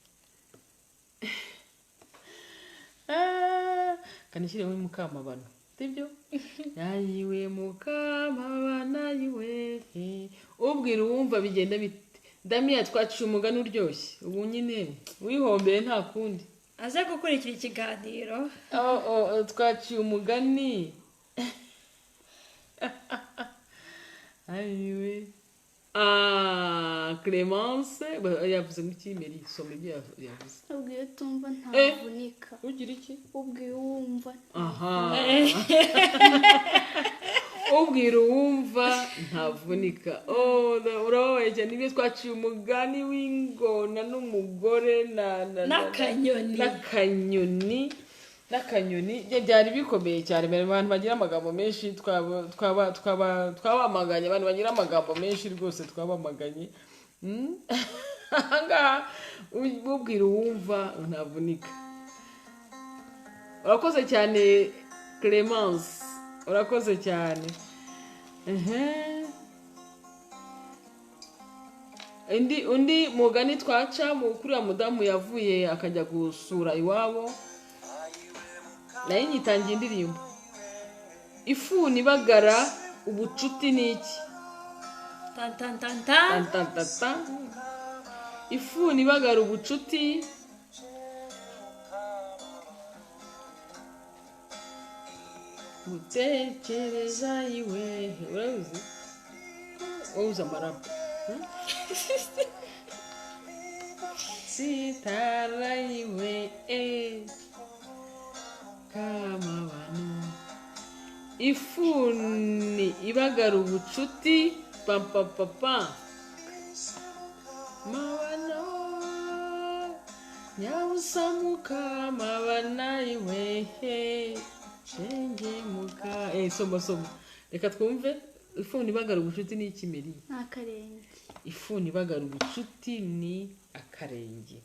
Ah, kanishyiremo mukamabano, sibyo? Yayiwe mukamabano, ayiwe. Ubwira uwumva bigenda bite? Damiya, twaciye umugani uryoshye, ubu nyine wihombeye nta kundi. Aze gukurikira ikiganiro. Oh, twaciye umugani, ayiwe. Ah, Clemence yavuze ngo iki? Meri, soma ibyo yavuze. Ubwiye utumva ntavunika. Ugira iki? Ubwiye uwumva. Aha, ubwira uwumva ntavunika. Oh, urababaye cyane. Ibyo twaciye umugani w'ingona n'umugore na N'akanyoni. N'akanyoni, n'akanyoni. Bye byari bikomeye cyane. Mbere abantu bagira amagambo menshi twabamaganye. Abantu bagira amagambo menshi rwose twabamaganye. Ahangaha ubwira uwumva ntavunika. Urakoze cyane Clemence, urakoze cyane. Ehe. Undi mugani twaca mu kuri uriya mudamu yavuye akajya gusura iwabo, nayo nyitangiye indirimbo. Ifuni ibagara ubucuti ni iki? Ta ta ta ta. Ta ta ta ta. Ifuni ibagara ubucuti. Gutekereza iwe, urabizi wowe, uzi amaraba. Sitara iwe kamabano. Ifuni ibagara ubucuti, papa mabano nyabusamuka mabana iwe he shenge muka. Soma, soma, reka twumve. Ifuni ibagara ubucuti ni iki, Meri? Ni akarenge. Ifuni ibagara ubucuti ni akarenge.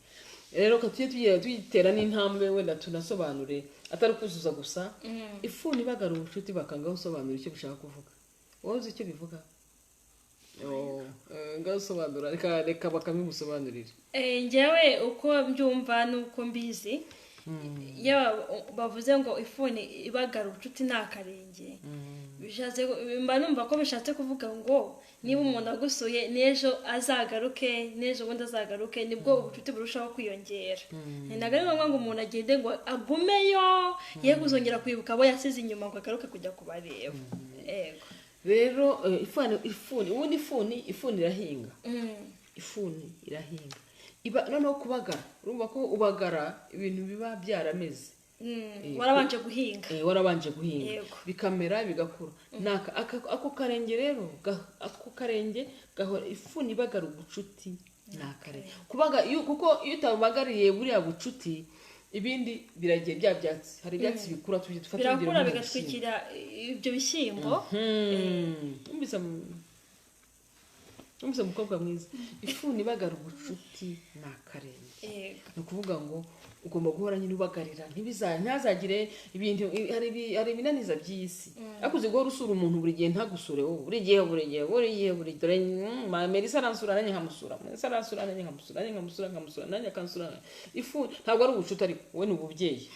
Rero reka tujye tugira tuyitera n'intambwe, wenda tunasobanure, atari kuzuza gusa. Ifuni ibagara ubucuti, bakanga usobanura icyo bishaka kuvuga. Wowe uzi icyo bivuga? Oh, ngaho usobanura, reka bakabimusobanurira. Njyewe uko mbyumva n'uko mbizi, iyo bavuze ngo ifuni ibagara ubucuti ni akarenge, bishatse mba numva ko bishatse kuvuga ngo niba umuntu agusuye, n'ejo azagaruke, n'ejo bundi azagaruke, nibwo ubucuti burushaho kwiyongera. Ntabwo ari ngombwa ngo umuntu agende ngo agumeyo, ye kuzongera kwibuka abo yasize inyuma ngo agaruke kujya kubareba. Yego. Rero ifuni, ubundi ifuni irahinga. Ifuni irahinga. Noneho kubagara, urumva ko ubagara ibintu biba byarameze. Warabanje guhinga. Warabanje guhinga. Yego. Bikamera, bigakura. Ako karenge rero, ako karenge gahora ifuni ibagara ubucuti ni akarenge. Kuko iyo utabagariye buriya bucuti, ibindi biragiye bya byatsi, hari ibyatsi bikura, tujye dufata urugero Birakura nk'ibishyimbo. bigatwikira ibyo bishyimbo. Numvise umukobwa mwiza, ifuni ibagara ubucuti ni akarenge. Yego. Ni ukuvuga ngo ugomba guhora nyine ubagarira, ntazagire ibintu, hari ibinaniza by'iyi si. Ariko uzi guhora usura umuntu buri gihe, ntagusure wowe, buri gihe, buri gihe, buri gihe, buri dore Melissa aransura, nanjye nkamusura, Melissa aransura, nanjye nkamusura, nanjye nkamusura, nkamusura, nanjye akansura. Ifu ntabwo ari ubucuti, ariko we ni ububyeyi.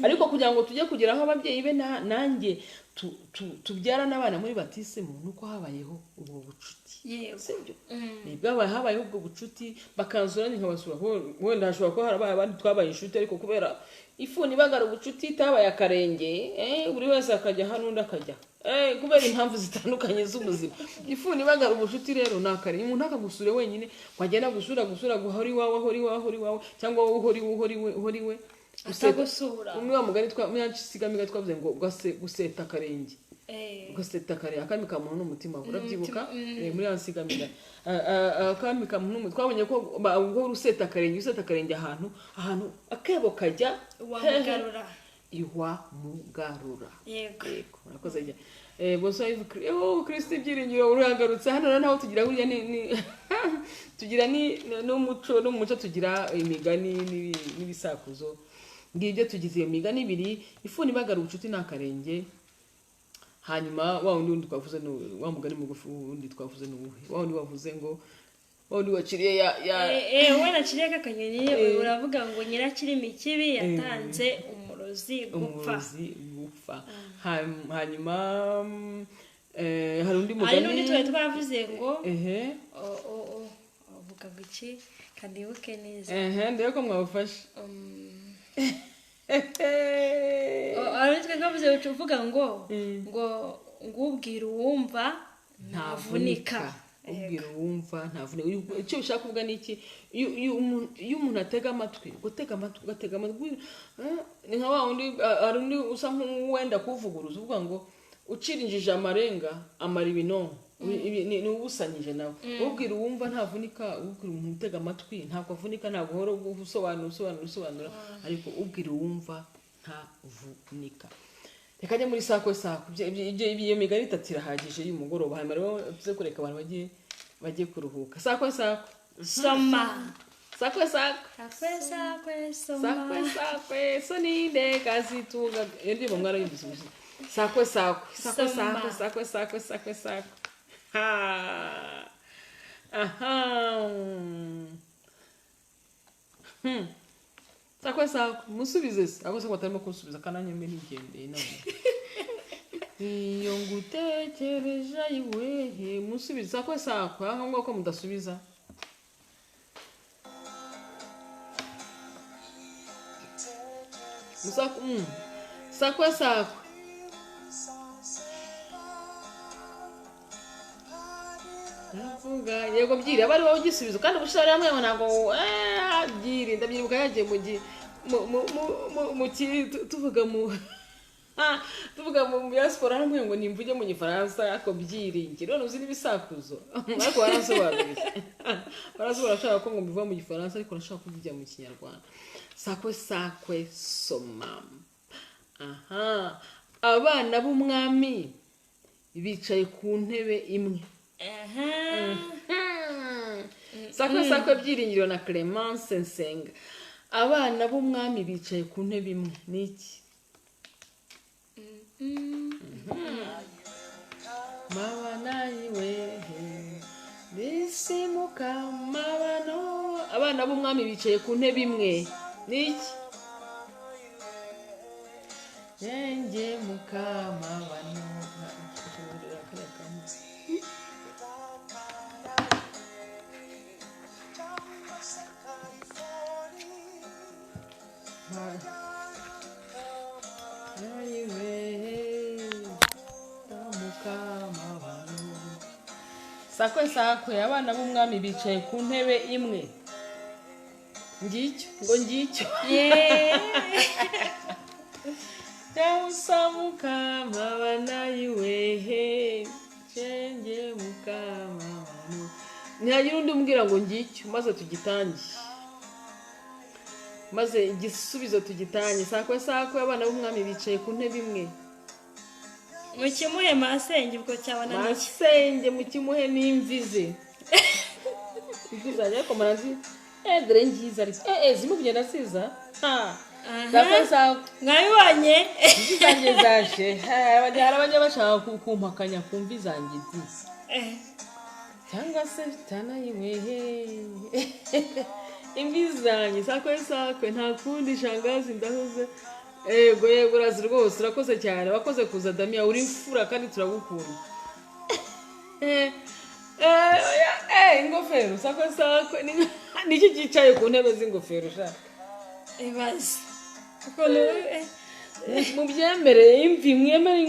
Ariko kugira ngo tujye kugera aho ababyeyi be nanjye tubyara n'abana muri batisimu, nuko habayeho ubwo bucuti. Yego. Sibyo? Ni bwabaye, habayeho ubwo bucuti, bakansura nanjye nkabasura. Wenda hashobora kuba harabaye abandi twabaye inshuti, ariko kubera ifuni ibagara ubucuti itabaye akarenge, buri wese akajya hano undi akajya, kubera impamvu zitandukanye z'ubuzima. Ifuni ibagara ubucuti rero ni akarenge. Umuntu akagusura wenyine, wagenda gusura, gusura, guhora iwawe, ahora iwawe, ahora iwawe, cyangwa wowe uhora iwe, uhora iwe, uhora iwe. Atagusura. Umwe wa mugani twa twavuze ngo guseta akarenge. Ugaseta akarenge, akami ka muntu n'umutima we, urabyibuka? Muri ya nsigamigani, akami ka muntu n'umutima, twabonye ko guhora useta akarenge, useta akarenge ahantu akebo kajya Wamugarura. Iwa mugarura. Yego. Yego, urakoze cyane. Bonsoir Yves, oh Kristo ibyiringiro, uragarutse hano rero. Naho tugira burya ni tugira ni n'umuco, tugira imigani n'ibisakuzo. Ngibyo, tugize iyo migani ibiri: ifuni ibagara ubucuti ni akarenge. Hanyuma wa wundi twavuze ni wa mugani mugufi wundi twavuze ni uwuhe? Wa wundi wavuze ngo wa wundi waciriye ya We naciriye kakanyoni, uravuga ngo nyirakirimi kibi yatanze umurozi gupfa. Umurozi gupfa. Hanyuma hari undi Hari mugani. n'undi twari twavuze ngo Ehe. Uvuga ngo iki? Kandibuke neza. Ehe, ndebe ko mwawufashe. Hari n'undi twari twavuze uvuga ngo ubwira uwumva ntavunika. Ubwira uwumva ntavunika. Icyo ushaka kuvuga ni iki? Iyo umuntu atega amatwi, gutega amatwi, ugatega amatwi, ni nka wa wundi, hari undi usa nk'uwenda kuvuguruza uvuga ngo ucirinjije amarenga amara ibinonko. Ni ubusanyije nawe. Ubwira uwumva ntavunika, ubwira umuntu utega amatwi ntabwo avunika, ntabwo uhora usobanura, usobanura, usobanura, ariko ubwira uwumva ntavunika. Reka njye muri sakwe sakwe. Iyo migani itatu irahagije y'umugoroba. Hanyuma rero tuze kureka abantu bagiye kuruhuka. Sakwe sakwe. Soma. Sakwe sakwe. Sakwe sakwe soma. Sakwe sakwe, soninde kazitunga. Iyo ndirimbo mwarayumvise ubushize. Sakwe sakwe, sakwe. Soma. Sakwe sakwe, sakwe sakwe sakwe. Ha, aha. Sakwe sakwe, musubize se ahubwo se ko batarimo kunsubiza, kananya mbe nigendeye none iyo ngutekereje ayiwehe. Musubize sakwe sakwe, aho ngaho ko mudasubiza. Sakwe sakwe. Ndavuga yego, byiri aba ari wowe ugisubizo, kandi ubushobozi hamwe ngo ntabwo byiri ndabyibuka yagiye mu gi mu mu mu mu mu ki tuvuga mu tuvuga mu diaspora hamwe ngo nimvuge mu gifaransa, ariko byiringiro none uzi n'ibisakuzo, ariko waransobanuriye, barasobanura, ashaka ko ngo mbivuga mu gifaransa, ariko urashaka kuvugira mu kinyarwanda. Sakwe sakwe soma. Aha, abana b'umwami bicaye ku ntebe imwe. Aha. Sakwe sakwe, byiringiro na Clemence Nsenga. Abana b'umwami bicaye ku ntebe imwe ni iki? Mabana iwehe bisimuka mabano. Abana b'umwami bicaye ku ntebe imwe ni iki? Yenge mukamabano. Sakwe sakwe, abana b'umwami bicaye ku ntebe imwe. Ngicyo ngo ngicyo. Yeee. Nyabusa mukama banayiwehe shenge mukama banu. Ntihagira undi umbwira ngo ngicyo maze tugitange, maze igisubizo tugitange. Sakwe sakwe, abana b'umwami bicaye ku ntebe imwe. Mukimuhe masenge ubwo cyabananiye. Masenge mukimuhe n'imvi ze. Imvi zanjye ariko murazi dore ngiza ariko zirimo kugenda ziza. Ha. Sakwe sakwe. Mwabibonye? Imvi zanjye zaje. Hari abajya bashaka kumpakanya ku mvi zanjye di. Cyangwa se bitanayiwehe. Imvi zanjye sakwe sakwe, nta kundi shangazi ndahuze. Yego yego, urazi rwose, urakoze cyane, wakoze kuza Damia, uri imfura kandi turagukunda. Ingofero sakwe sakwe, niki cyicaye ku ntebe z'ingofero sha? Ibaze ukuntu Mubyemere imvi, mwemere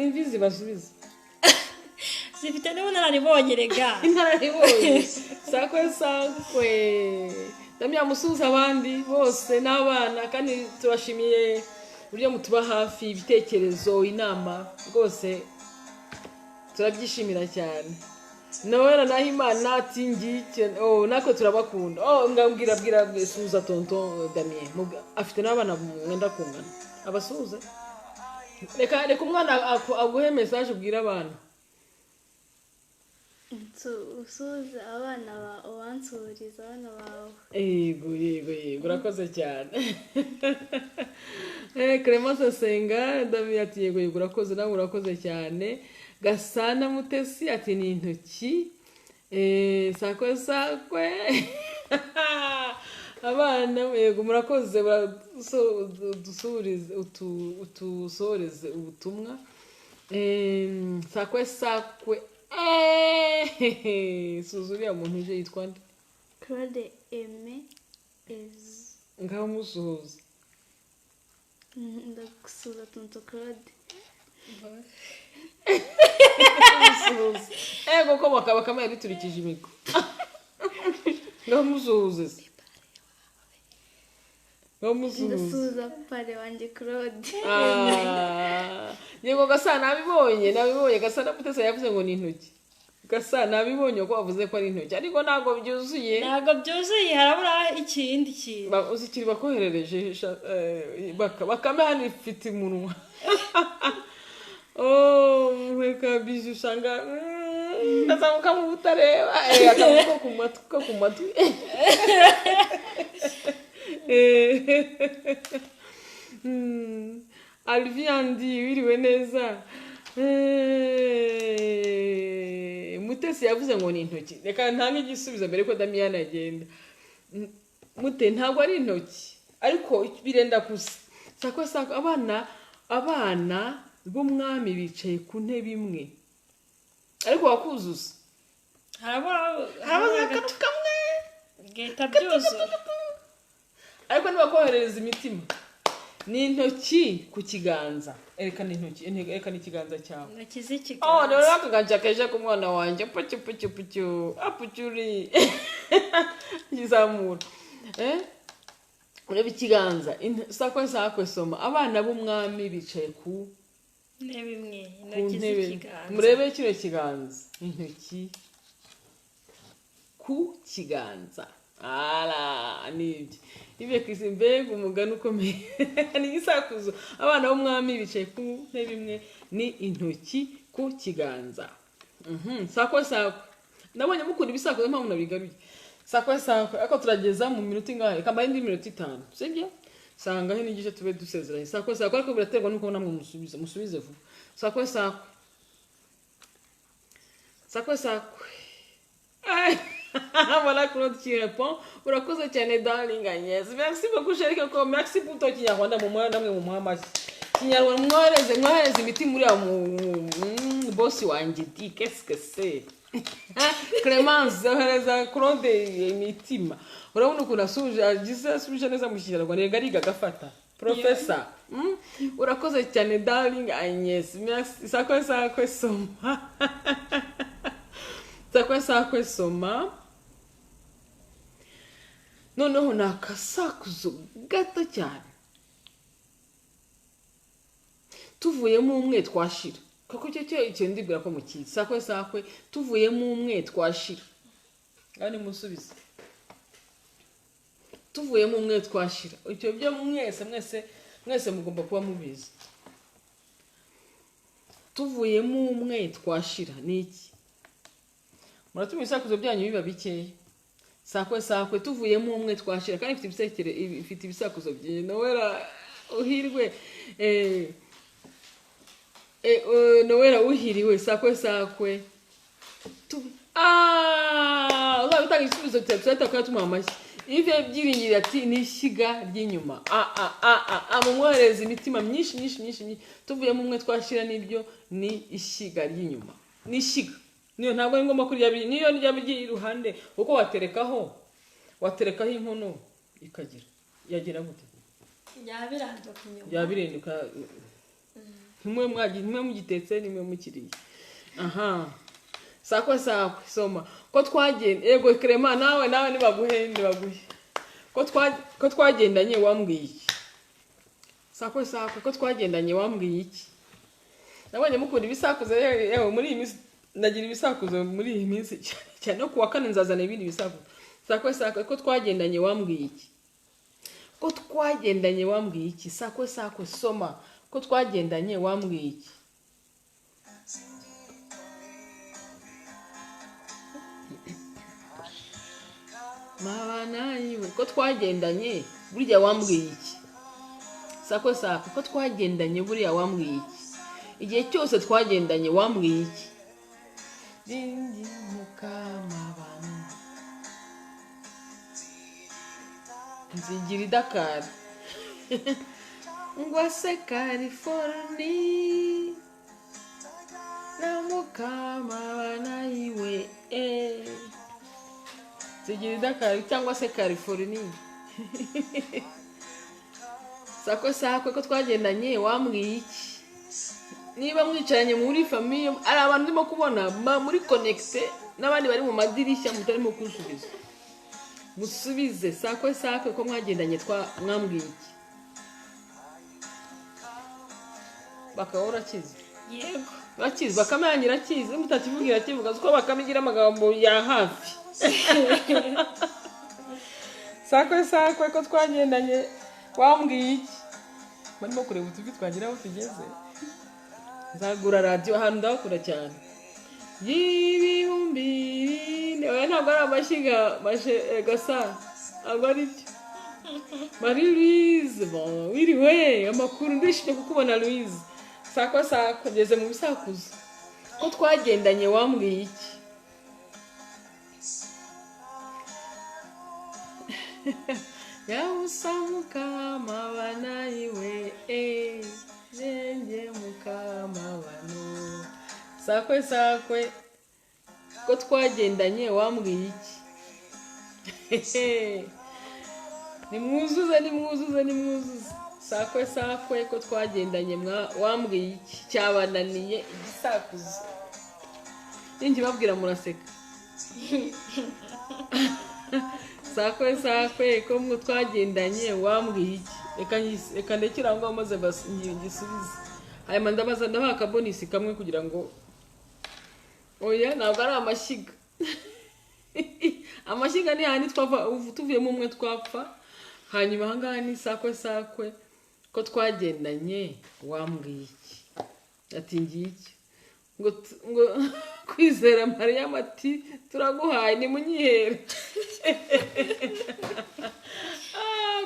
imvi zibasubiza. Zifite n'ubunararibonye rega. Inararibonye. Sakwe sakwe. Damia, musuhuza abandi bose n'abana, kandi tubashimiye uburyo mutuba hafi, ibitekerezo, inama, rwose turabyishimira cyane. Noella Nahimana ati ngike, oh natwe turabakunda. Oh ngambwira bwira suhuza tonton Damien, afite n'abana mwenda kungana, abasuhuze. Reka reka umwana aguhe message ubwira abana. Usuhuze abana ba ubansuhuriza abana bawe. Yego yego yego, urakoze cyane. Clemence Senga Damien ati yego yego, urakoze nawe, urakoze cyane. Gasana Mutesi ati ni intoki. Sakwe sakwe. Abana yego murakoze, utusoreze ubutumwa. Sakwe sakwe. Suza uriya muntu uje yitwa nde? Claude Aime Ez. Ngaho musuhuza. Ndagusuhuza tonton Claude. Musuhuza. Ego ko bakaba yabiturikije imigwi. Ngaho musuhuze se. Ngaho musuhuze. Ndasuhuza pare wanjye Claude. Yego Gasa nabibonye, nabibonye. Gasa na Mutesi yavuze ngo ni intoki. Gasa nabibonye ko bavuze ko ari intoki, ariko ntabwo byuzuye. Ntabwo byuzuye, harabura ikindi kintu. Uzikiri bakoherereje bakame hano ifite umunwa. Oh, mweka bizu usanga ndazamuka mu butareba, akamuko ku matwi, ko ku matwi. Alvin Andi wiriwe neza. Mutesi yavuze ngo ni intoki. Reka ntange igisubizo mbere ko Damien agenda. Mute ntabwo ari intoki, ariko birenda gusa. Sakwe sakwe, abana b'umwami bicaye ku ntebe imwe, ariko wakuzuza. Harabura akantu kamwe gahita byuzura. Ariko nibakoherereza imitima. Ni intoki ku kiganza. Erekana intoki, erekana ikiganza cyawe. Intoki z'ikiganza. Oh, rero akaganza keje ku mwana wanjye. Pucu pucu pucu. Apucuri. Ngizamura. Urebe ikiganza. Sakwe sakwe soma. Abana b'umwami bicaye ku ntebe imwe, intoki z'ikiganza. Murebe kino kiganza. Intoki ku kiganza. Ala, nibyo. Ibe kwisi mbega umugani ukomeye. Ni igisakuzo. Abana b'umwami bicaye ku ntebe imwe, ni intoki ku kiganza. Sakwe sakwe. Nabonye mukunda ibisakuzo mpamvu nabigaruye. Sakwe sakwe. Ariko turageza mu minota ingahe? Kambaye indi minota 5. Sibyo? Sanga he n'igice tube dusezeranye. Sakwe sakwe, ariko biraterwa nuko namwe musubize, musubize vuba. Sakwe sakwe. Sakwe sakwe. Voilà Claude qui répond. Urakoze cyane darling Agnès. Merci beaucoup chérie Coco. Merci pour toi Kinyarwanda mu mwana namwe mu muhamasi. Kinyarwanda mwohereze, mwohereze imiti muri boss wanjye di qu'est-ce que c'est? Clemence ohereza Claude imitima. Urabona ukuntu asuje, agize asubije neza mu Kinyarwanda, yega ariga agafata. Professor. Urakoze cyane darling Agnès. Merci. Sakwe sakwe soma. Sakwe sakwe soma. Noneho ni akasakuzo gato cyane, tuvuyemo umwe twashira. Kuko icyo ndibwira ko mukizi. Sakwe sakwe, tuvuyemo umwe twashira. Ngaho nimusubize. Tuvuyemo umwe twashira. Icyo byo mwese mwese mwese mugomba kuba mubizi. Tuvuyemo umwe twashira ni iki? Muratuma ibisakuzo byanyu biba bikeya. Sakwe sakwe, tuvuyemo umwe twashira. Kandi ifite ibisakuzo byinshi. Nowera uhirwe. Nowera uhiriwe. Sakwe sakwe. Uzaba utanga igisubizo cyawe, tuzahita kuba tumuha amashyi. Ibyo byiringiro ati ni ishyiga ry'inyuma. Mumwohereze imitima myinshi myinshi myinshi myinshi. Tuvuyemo umwe twashira n'ibyo ni ishyiga ry'inyuma. Ni ishyiga. Niyo ntabwo ari ngombwa kurya, niyo ryaba iruhande, kuko waterekaho inkono ikagira. Yagira gute? Yabiranduka inyuma. Yabirenduka. Ntimwe mugitetse, nimwe mukiriye. Aha. Sakwe sakwe, soma. Ko twagenda, yego Clement nawe nibaguhe nibaguhe. Ko twagendanye wambwiye iki? Sakwe sakwe, ko twagendanye wambwiye iki? Nabonye mukunda ibisakuzo, yewe muri iyi minsi ndagira ibisakuzo muri iyi minsi cyane, no kuwa kane nzazana ibindi bisakuzo. Sakwe sakwe, ko twagendanye wambwiye iki? Ko twagendanye wambwiye iki? Sakwe sakwe, soma. Ko twagendanye wambwiye iki? Mabana yiwe, ko twagendanye burya wambwiye iki? Sakwe sakwe, ko twagendanye buriya wambwiye iki? Igihe cyose twagendanye wambwiye iki? Ringi mukamabano nzigira idakari ngwa se California na mukamabana yiwe, nzigira idakari cyangwa se California. Sakwe sakwe, ko twagendanye wambwiye iki? Niba mwicaranye muri famille, ari abantu ndimo kubona muri connecte n'abandi bari mu madirishya mutarimo kusubiza. Musubize. Sakwe sakwe, ko mwagendanye mwambwiye iki? Bakaba urakizi? Yego. Urakizi, Bakame yanyu irakizi, mutakivugira kivuga uko Bakame igira amagambo ya hafi. Sakwe sakwe, ko twagendanye wambwiye iki? Barimo kureba utuvi twagira aho tugeze. Nzagura radiyo ahantu ndahakura cyane. 2000. Oya ntabwo ari amashyiga gasa, ntabwo ari byo. Marie Louise, bon, wiriwe amakuru, ndishimye kukubona Louise. Sakwe sakwe, ngeze mu bisakuzo. Ko twagendanye wambwiye iki? Yabusa mukamabana iwe, jenge mukamabano. Sakwe sakwe, ko twagendanye wambwiye iki? Nimwuzuze nimwuzuze nimwuzuze. Sakwe sakwe, ko twagendanye wambwiye iki? Cyabananiye igisakuzo. Ninjye babwira muraseka. Sakwe sakwe, ko mwe twagendanye wambwiye iki? Reka ndekere aho ngaho maze ngisubize. Hanyuma ndabaza ndabaha akabonisi kamwe kugira ngo oya ntabwo ari amashyiga. Amashyiga ni handi twava tuvuyemo umwe twapfa. Hanyuma aha ngaha ni sakwe sakwe, ko twagendanye wambwiye iki? Ati ngiye iki? Ngo Kwizera Mariya ati turaguhaye nimunyihere.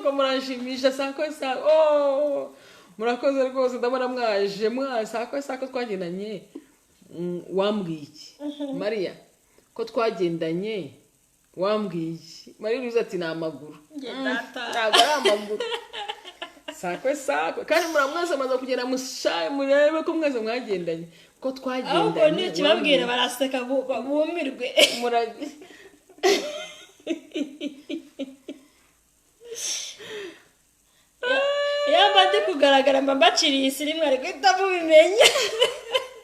Ngo muranshimisha. Sakwe sakwe, oh murakoze rwose, ndabona mwaje sakwe sakwe twagendanye wambwiye iki? Mariya, ko twagendanye wambwiye iki? Marie Louise ati ni amaguru. Ntabwo ari amaguru. Sakwe sakwe, kandi muramwese amaze kugenda mushaye murebe ko mwese mwagendanye. Ko twagendanye ahubwo nikibabwira baraseka bumirwe. Iyo mba ndi kugaragara mba mbaciriye isi rimwe ariko guhita mubimenya.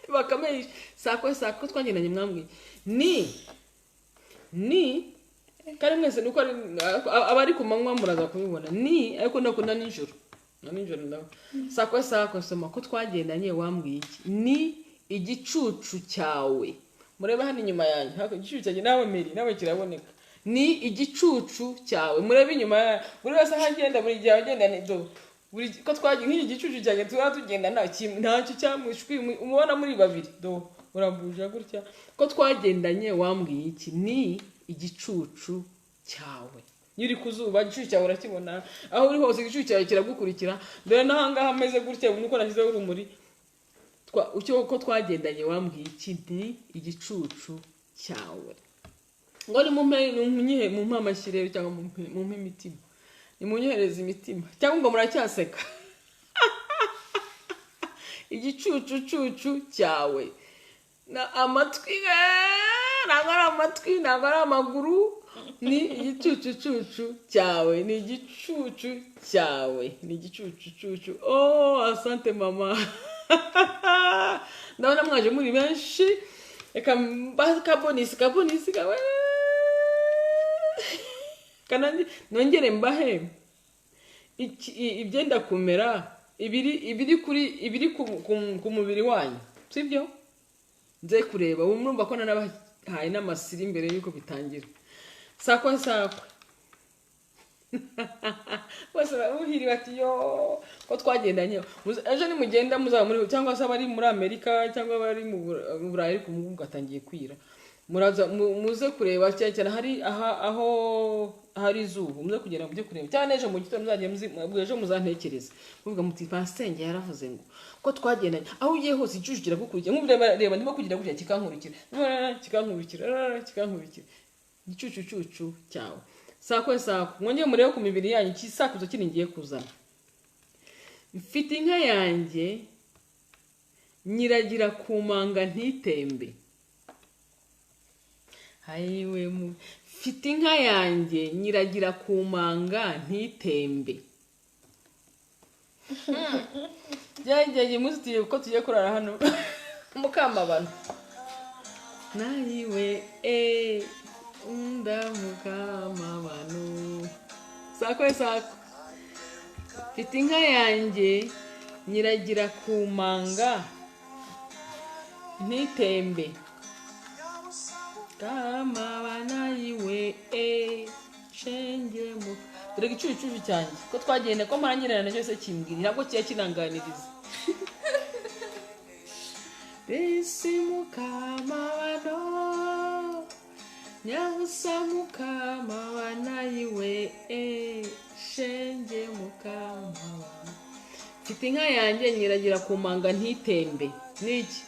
Bakame sakwe sakwe, twagendanye mwambwiye ni Kandi mwese nuko abari ku manywa muraza kubibona ni ariko ndakunda nijoro na nijoro ndaho sakwe sakwe soma ko twagendanye wambwiye iki ni igicucu cyawe murebe hano inyuma yanjye hako igicucu cyanjye nawe meri nawe kiraboneka ni igicucu cyawe murebe inyuma yanjye buri wese aho agenda buri gihe agenda ni do buri ko twagiye nk'iki gicucu cyanjye tuba tugenda nta kintu ntacyo cyamwishwi umubona muri babiri do urabuja gutya ko twagendanye wambwiye iki ni igicucu cyawe iyo uri ku zuba igicucu cyawe urakibona aho uri hose igicucu cyawe kiragukurikira dore n'ahangaha ameze gutya nuko nashyizeho urumuri ko twagendanye wambwiye iki ni igicucu cyawe ngo ni mumpe amashyi rero cyangwa mumpe imitima nimunyohereze imitima cyangwa ngo muracyaseka igicucucucu cyawe na amatwi ntabwo ari amatwi ntabwo ari amaguru ni igicucucucu cyawe ni igicucu cyawe ni igicucucucu oh asante mama ndabona mwaje muri benshi reka kabonisi kabonisi kawe kanandi nongere mbahe ibyenda kumera ibiri kuri ibiri ku mubiri wanyu sibyo nze kureba ubu murumva ko nanabahaye n'amasiri imbere y'uko bitangira sakwa sakwa bose babuhiri bati yo ko twagendanye ejo nimugenda muzaba muri cyangwa se abari muri Amerika cyangwa abari mu Burayi ariko ubu bwatangiye kwira muraza muze kureba cyane cyane hari aho hari izuba muze kugenda mujye kureba cyane ejo mu gitondo muzagiye ejo muzantekereza muvuga muti pasenge yaravuze ngo ko twagendanye aho ugiye hose igicucu kiragukurikira nk'ubu reba ndimo kugira gutya kikankurikira kikankurikira kikankurikira igicucucucu cyawe sakwe sakwe mwongere murebe ku mibiri yanyu ikisakuzo kindi ngiye kuzana mfite inka yanjye nyiragira ku manga ntitembe hayiwe mfite inka yanjye nyiragira ku manga ntitembe byageye umunsi tugiye kuko tugiye kurara hano mukamabano nayiwe ndamukamabano sakwe sakwe mfite inka yanjye nyiragira ku manga ntitembe kamabana yiwe shenge mu dore igicucucu cyanjye ko twagenda ko marangirana cyose kimbwira ntabwo kiya kinanganiriza ese mukamabano nyabusa mukamabana yiwe shenge mukamabano mfite inka yanjye nyiragira ku manga ntitembe niki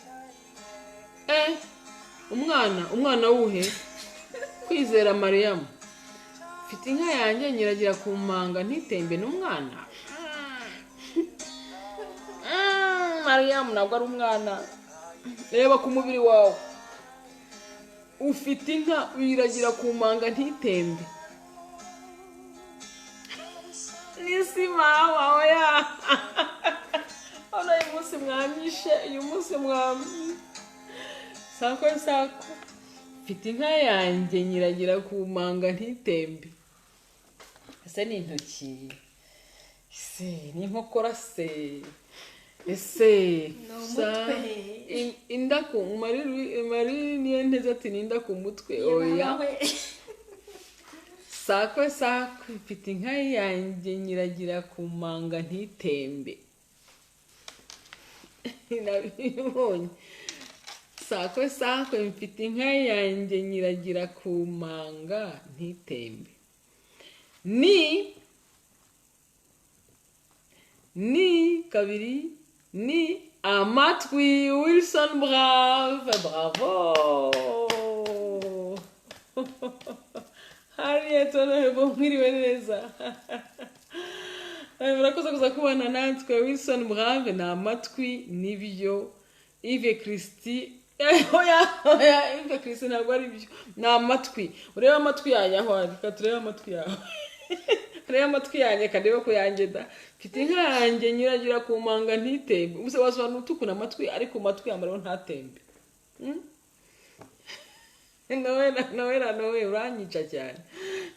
umwana wuhe kwizera Mariyamu mfite inka yanjye nyiragira ku manga ntitembe n'umwana Mariyamu ntabwo ari umwana reba ku mubiri wawe ufite inka uyiragira ku manga ntitembe n'isima wawe ya hano uyu munsi mwanyishe uyu munsi mwamwishe sakwe sakwe mfite inka yanjye nyiragira ku manga ntitembe ese ni intoki ese ni inkokora se ese inda ku mari niyo nteze ati ni inda ku mutwe oya sakwe sakwe mfite inka yanjye nyiragira ku manga ntitembe nabibonye sakwe sakwe mfite inka yanjye nyiragira ku manga ntitembe ni kabiri ni amatwi Wilson brave bravo Harriet honorable mwiriwe neza murakoze kuza kubana natwe Wilson brave ni amatwi nibyo Yves Christie oya oya Yves Christie ntabwo ari byo ni amatwi urebe amatwi yanjye aho ari reka turebe amatwi yawe urebe amatwi yanjye karebe ko yanjye da mfite inka yanjye nyiragira ku manga ntitembe ubuse wasobanura utukuna amatwi ariko amatwi yambaraho ntatembe Noella Noe uranyica cyane.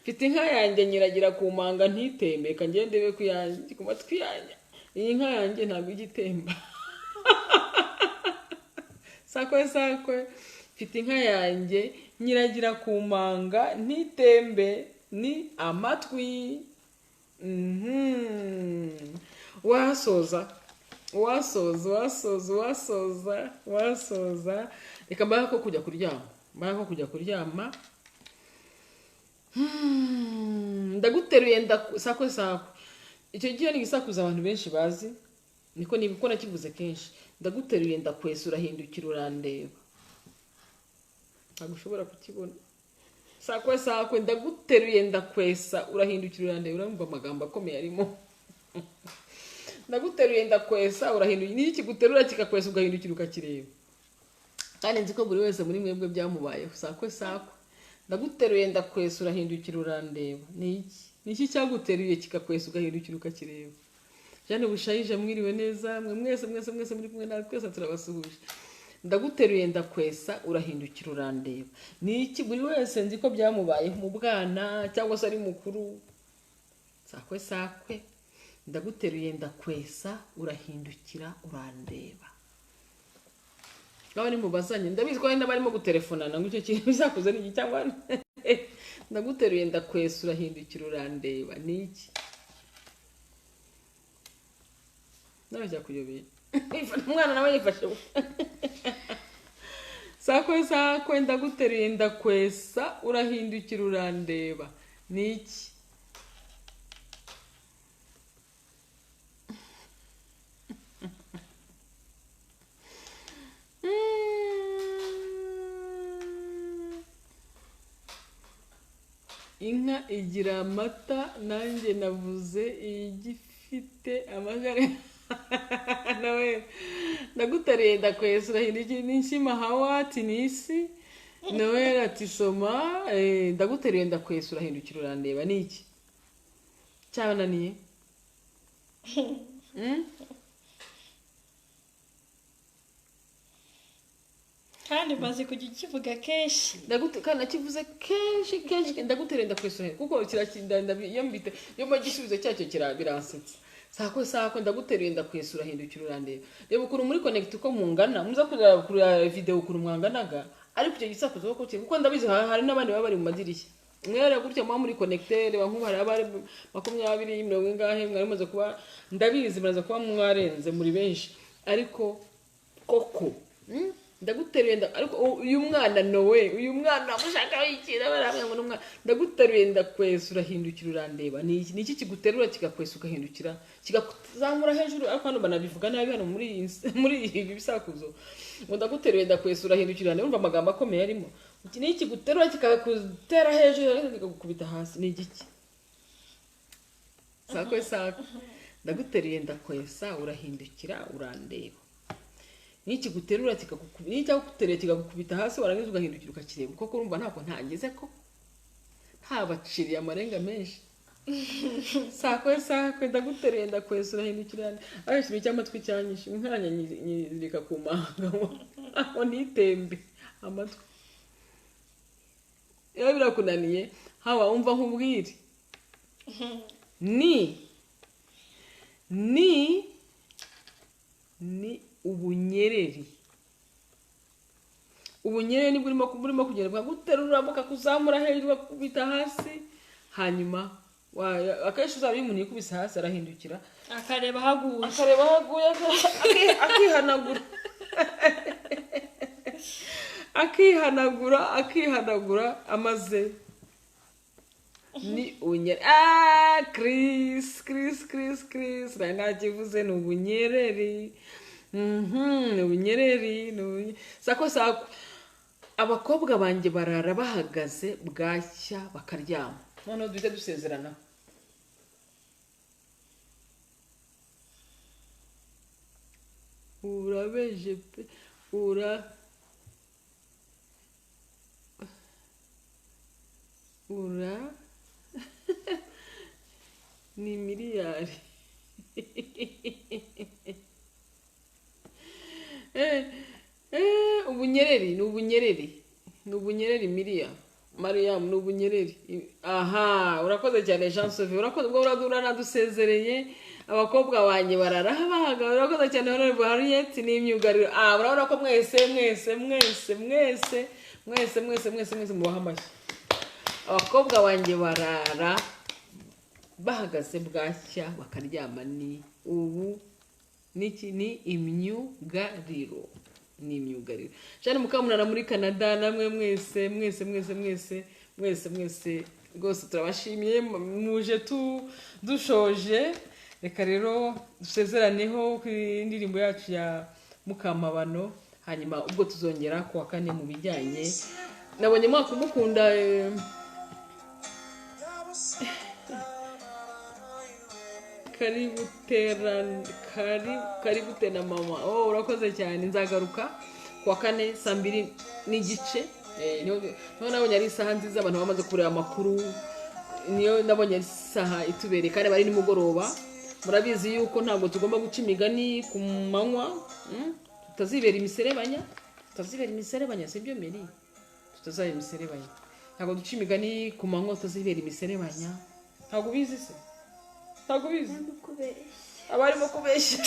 Mfite inka yanjye nyiragira ku manga ntitembe, reka ngende ndebe ku yanjye ku matwi yanjye. Iyi nka yanjye ntabwo ijya itemba. Sakwe sakwe, mfite inka yanjye nyiragira ku manga ntitembe, ni amatwi. Wasoza wasoza wasoza wasoza wasoza, reka mbahe ko kujya kuryama, mbahe ko kujya kuryama. Ndaguteruye sakwe sakwe. Icyo gihe ni igisakuzo abantu benshi bazi, niko niba uko nakivuze kenshi. Ndaguteruye ndakwesa urahindukira urandeba, ntabwo ushobora kukibona. Sakwe sakwe, ndaguteruye ndakwesa urahindukira urandeba. Urumva amagambo akomeye arimo. Ndaguteruye ndakwesa urahindukira, niyo kiguterura kikakwesa ugahindukira ukakireba. Kandi nzi ko buri wese muri mwebwe byamubayeho. Sakwe sakwe, ndaguteruye ndakwesa urahindukira urandeba. Ni iki? Ni iki cyaguteruye kikakwesa ugahindukira ukakireba? Jeanne Bushayije mwiriwe neza, mwe mwese mwese mwese muri kumwe natwe twese turabasuhuje. Ndaguteruye ndakwesa urahindukira urandeba. Ni iki? Buri wese nzi ko byamubayeho mu bwana cyangwa se ari mukuru. Sakwe sakwe, ndaguteruye ndakwesa urahindukira urandeba. Ngaho nimubazanye, ndabizi ko hari n'abarimo gutelefonana ngo icyo kintu bizakuze ni iki cyangwa ndaguteruye ndakwesa urahindukira urandeba. Ni iki? Nawe cyakuyobeye. Umwana nawe yifashe. Sakwe sakwe, ndaguteruye ndakwesa urahindukira urandeba. Ni iki? Inka igira amata, nanjye navuze igifite amagare. Nawe ndaguteruye ndakwesa urahindukira. N'inshima hawa tinisi. Noella ati soma, ndaguteruye ndakwesa urahindukira urandeba. Ni iki cyabananiye? Kandi maze kujya ukivuga kenshi. Kandi nakivuze kenshi kenshi, ndaguteruye ndakwesa urahindukira, kuko kirakinda iyo mbite iyo mba igisubizo cyacyo biransetsa. Sakwe sakwe, ndaguteruye ndakwesa urahindukira urandeba. Reba ukuntu muri connect uko mungana, muza kureba video ukuntu mwanganaga, ariko icyo gisakuzo koko kiri, kuko ndabizi hari n'abandi baba bari mu madirishya. Mwere gutya muba muri connect, reba nk'ubu hari abari 20 mirongo ingahe, mwari mumaze kuba, ndabizi muraza kuba mwarenze muri benshi, ariko koko ndaguteruye ariko uyu mwana Noe, uyu mwana mushaka wikira baramwe ngo n'umwana, ndaguteruye ndakwesa urahindukira urandeba. Ni iki? Ni iki kiguterura kikakwesa ugahindukira kikakuzamura hejuru? Ariko hano banabivuga nabi hano muri ibi bisakuzo ngo ndaguteruye ndakwesa urahindukira urandeba. Urumva amagambo akomeye arimo. Iki ni iki kiguterura kikakutera hejuru kikagukubita hasi? Ni igiki? Sakwe sakwe, ndaguteruye ndakwesa urahindukira urandeba. Niki guterura kikagukubita, niki cyaguterura kikagukubita hasi warangiza ugahindukira ukakireba. Kuko urumva ntako ntageze ko ntabaciriye amarenga menshi. Sakwe sakwe, ndaguteruye ndakwesa urahindukira. Ayo ikintu cy'amatwi cyanyishe, inkanya nyizirika ku manga aho nitembe amatwi. Iyo birakunaniye hawa umva nkubwire. Ni ubunyereri. Ubunyereri nibwo burimo kugenda bwaguterura bukakuzamura hejuru bakubita hasi, hanyuma akenshi uzaba iyo umuntu yikubise hasi arahindukira akareba haguye, akihanagura akihanagura amaze ni ubunyereri. Chris Chris Chris Chris nari nakivuze, ni ubunyereri. Ubunyereri. Sako sako, abakobwa banjye barara bahagaze bwacya bakaryama. Noneho duhite dusezerana. Urabeje pe, ura ni miliyari. Ubunyereri ni ubunyereri. Ni ubunyereri Miriya Mariam, ni ubunyereri. Aha, urakoze cyane Jean Sauvé, urakoze ubwo uranadusezereye. Abakobwa banjye barara bahaga. Urakoze cyane Honorable Harriet, ni imyugariro. Ah, urabona ko mwese mwese mwese mwese mwese mwese mwese mwese mubaha amashyi. Abakobwa banjye barara bahagaze bwacya bakaryama. Ni ubu niki? Ni imyugariro, ni imyugariro. Jeanne Mukamunana muri Canada, namwe mwese mwese mwese mwese mwese mwese rwose turabashimiye, muje tu dushoje. Reka rero dusezeraneho ku indirimbo yacu ya Mukamabano, hanyuma ubwo tuzongera ku wa kane mu bijyanye nabonye mwaka umukunda karibu tera karibu tena mama. Oh, urakoze cyane. Nzagaruka ku wa kane saa 2:30. Niho nabonye ari isaha nziza, abantu bamaze kureba amakuru, niyo nabonye ari isaha itubereye, kandi bari nimugoroba. Murabizi yuko ntabwo tugomba guca imigani ku manywa, tutazibera imiserebanya, tutazibera imiserebanya, sibyo Meri? Tutazabera imiserebanya. Ntabwo duca imigani ku manywa, tutazibera imiserebanya. Ntabwo ubizi se? Ntabwo ubizi? Kubeshya. Abarimo kubeshya,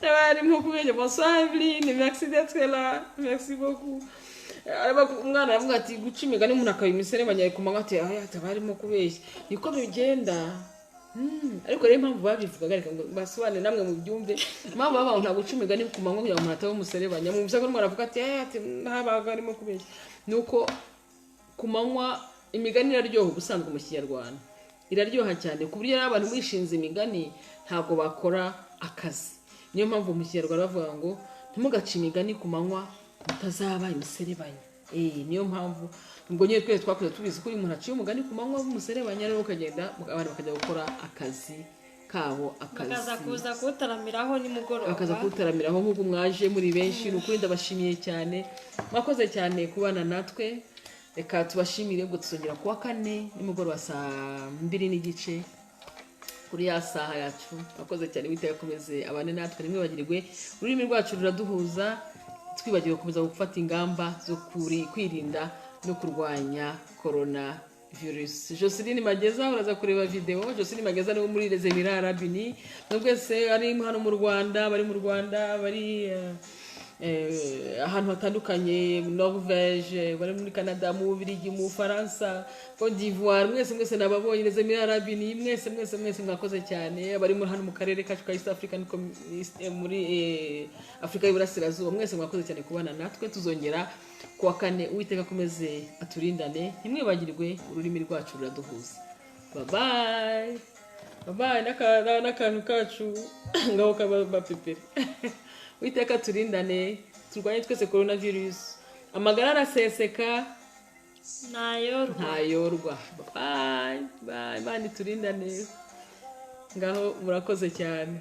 abarimo kubeshya. Bonsoir Evelyne, merci d'être là, merci beaucoup. Umwana aravuga ati guca imigani umuntu akaba imiserebanya ku manywa, ati aya abarimo kubeshya, niko bigenda. Ariko rero impamvu babivugaga, reka ngo basobanure namwe mubyumve, impamvu babaho ntabwo guca imigani ku manywa kugira ngo umuntu ataba umuserebanya. Mu ko umwana avuga ati aya ati habaga arimo kubeshya, ni uko ku manywa imigani iraryoha. Ubusanzwe mu Kinyarwanda iraryoha cyane, ku buryo n'abantu mwishinze imigani ntabwo bakora akazi. Niyo mpamvu mu Kinyarwanda bavuga ngo ntimugace imigani ku manywa mutazaba imiserebanya. Niyo mpamvu ubwo nyine twese twakuze tubizi ko uyu muntu aciye umugani ku manywa w'umuserebanya, rero ukagenda abantu bakajya gukora akazi kabo, akazi bakaza kuza kuwutaramiraho nimugoroba, bakaza kuwutaramiraho nk'uko mwaje muri benshi. Ni ukuri ndabashimiye cyane, mwakoze cyane kubana natwe. Reka tubashimire, ubwo tuzongera kuwa kane nimugoroba saa 2:15 kuri ya saha yacu. Mwakoze cyane, witeka akomeze abane natwe. Ntimwibagirwe ururimi rwacu ruraduhuza, twibagiwe gukomeza gufata ingamba zo kwirinda no kurwanya corona virus. Joseline Mageza, uraza kureba video. Joseline Mageza ni wo muri Les Emirats Arabes Unis. Mwese ari hano mu Rwanda, bari mu Rwanda, bari ahantu hatandukanye, Norvège, bari muri Canada, mu Bubiligi, mu Bufaransa, Cote d'Ivoire, mwese mwese nababonye. Les Emirats Arabes Unis, mwese mwese mwese mwakoze cyane. Abari muri hano mu karere kacu ka East African muri Afurika y'Iburasirazuba, mwese mwakoze cyane kubana natwe. Tuzongera ku wa kane, Uwiteka akomeze aturindane. Ntimwibagirwe ururimi rwacu ruraduhuza. Bye bye bye. N'akantu kacu ngaho kaba bapepere. Uwiteka turindane, turwanye twese corona virus. Amagara araseseka ntayorwa, ntayorwa. Bye bye, Imana iturindane. Ngaho murakoze cyane.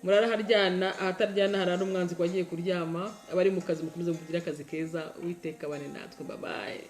Murara haryana, ahataryana harara umwanzi wagiye kuryama. Abari mu kazi mukomeze kugira akazi keza. Uwiteka abane natwe. Bye bye.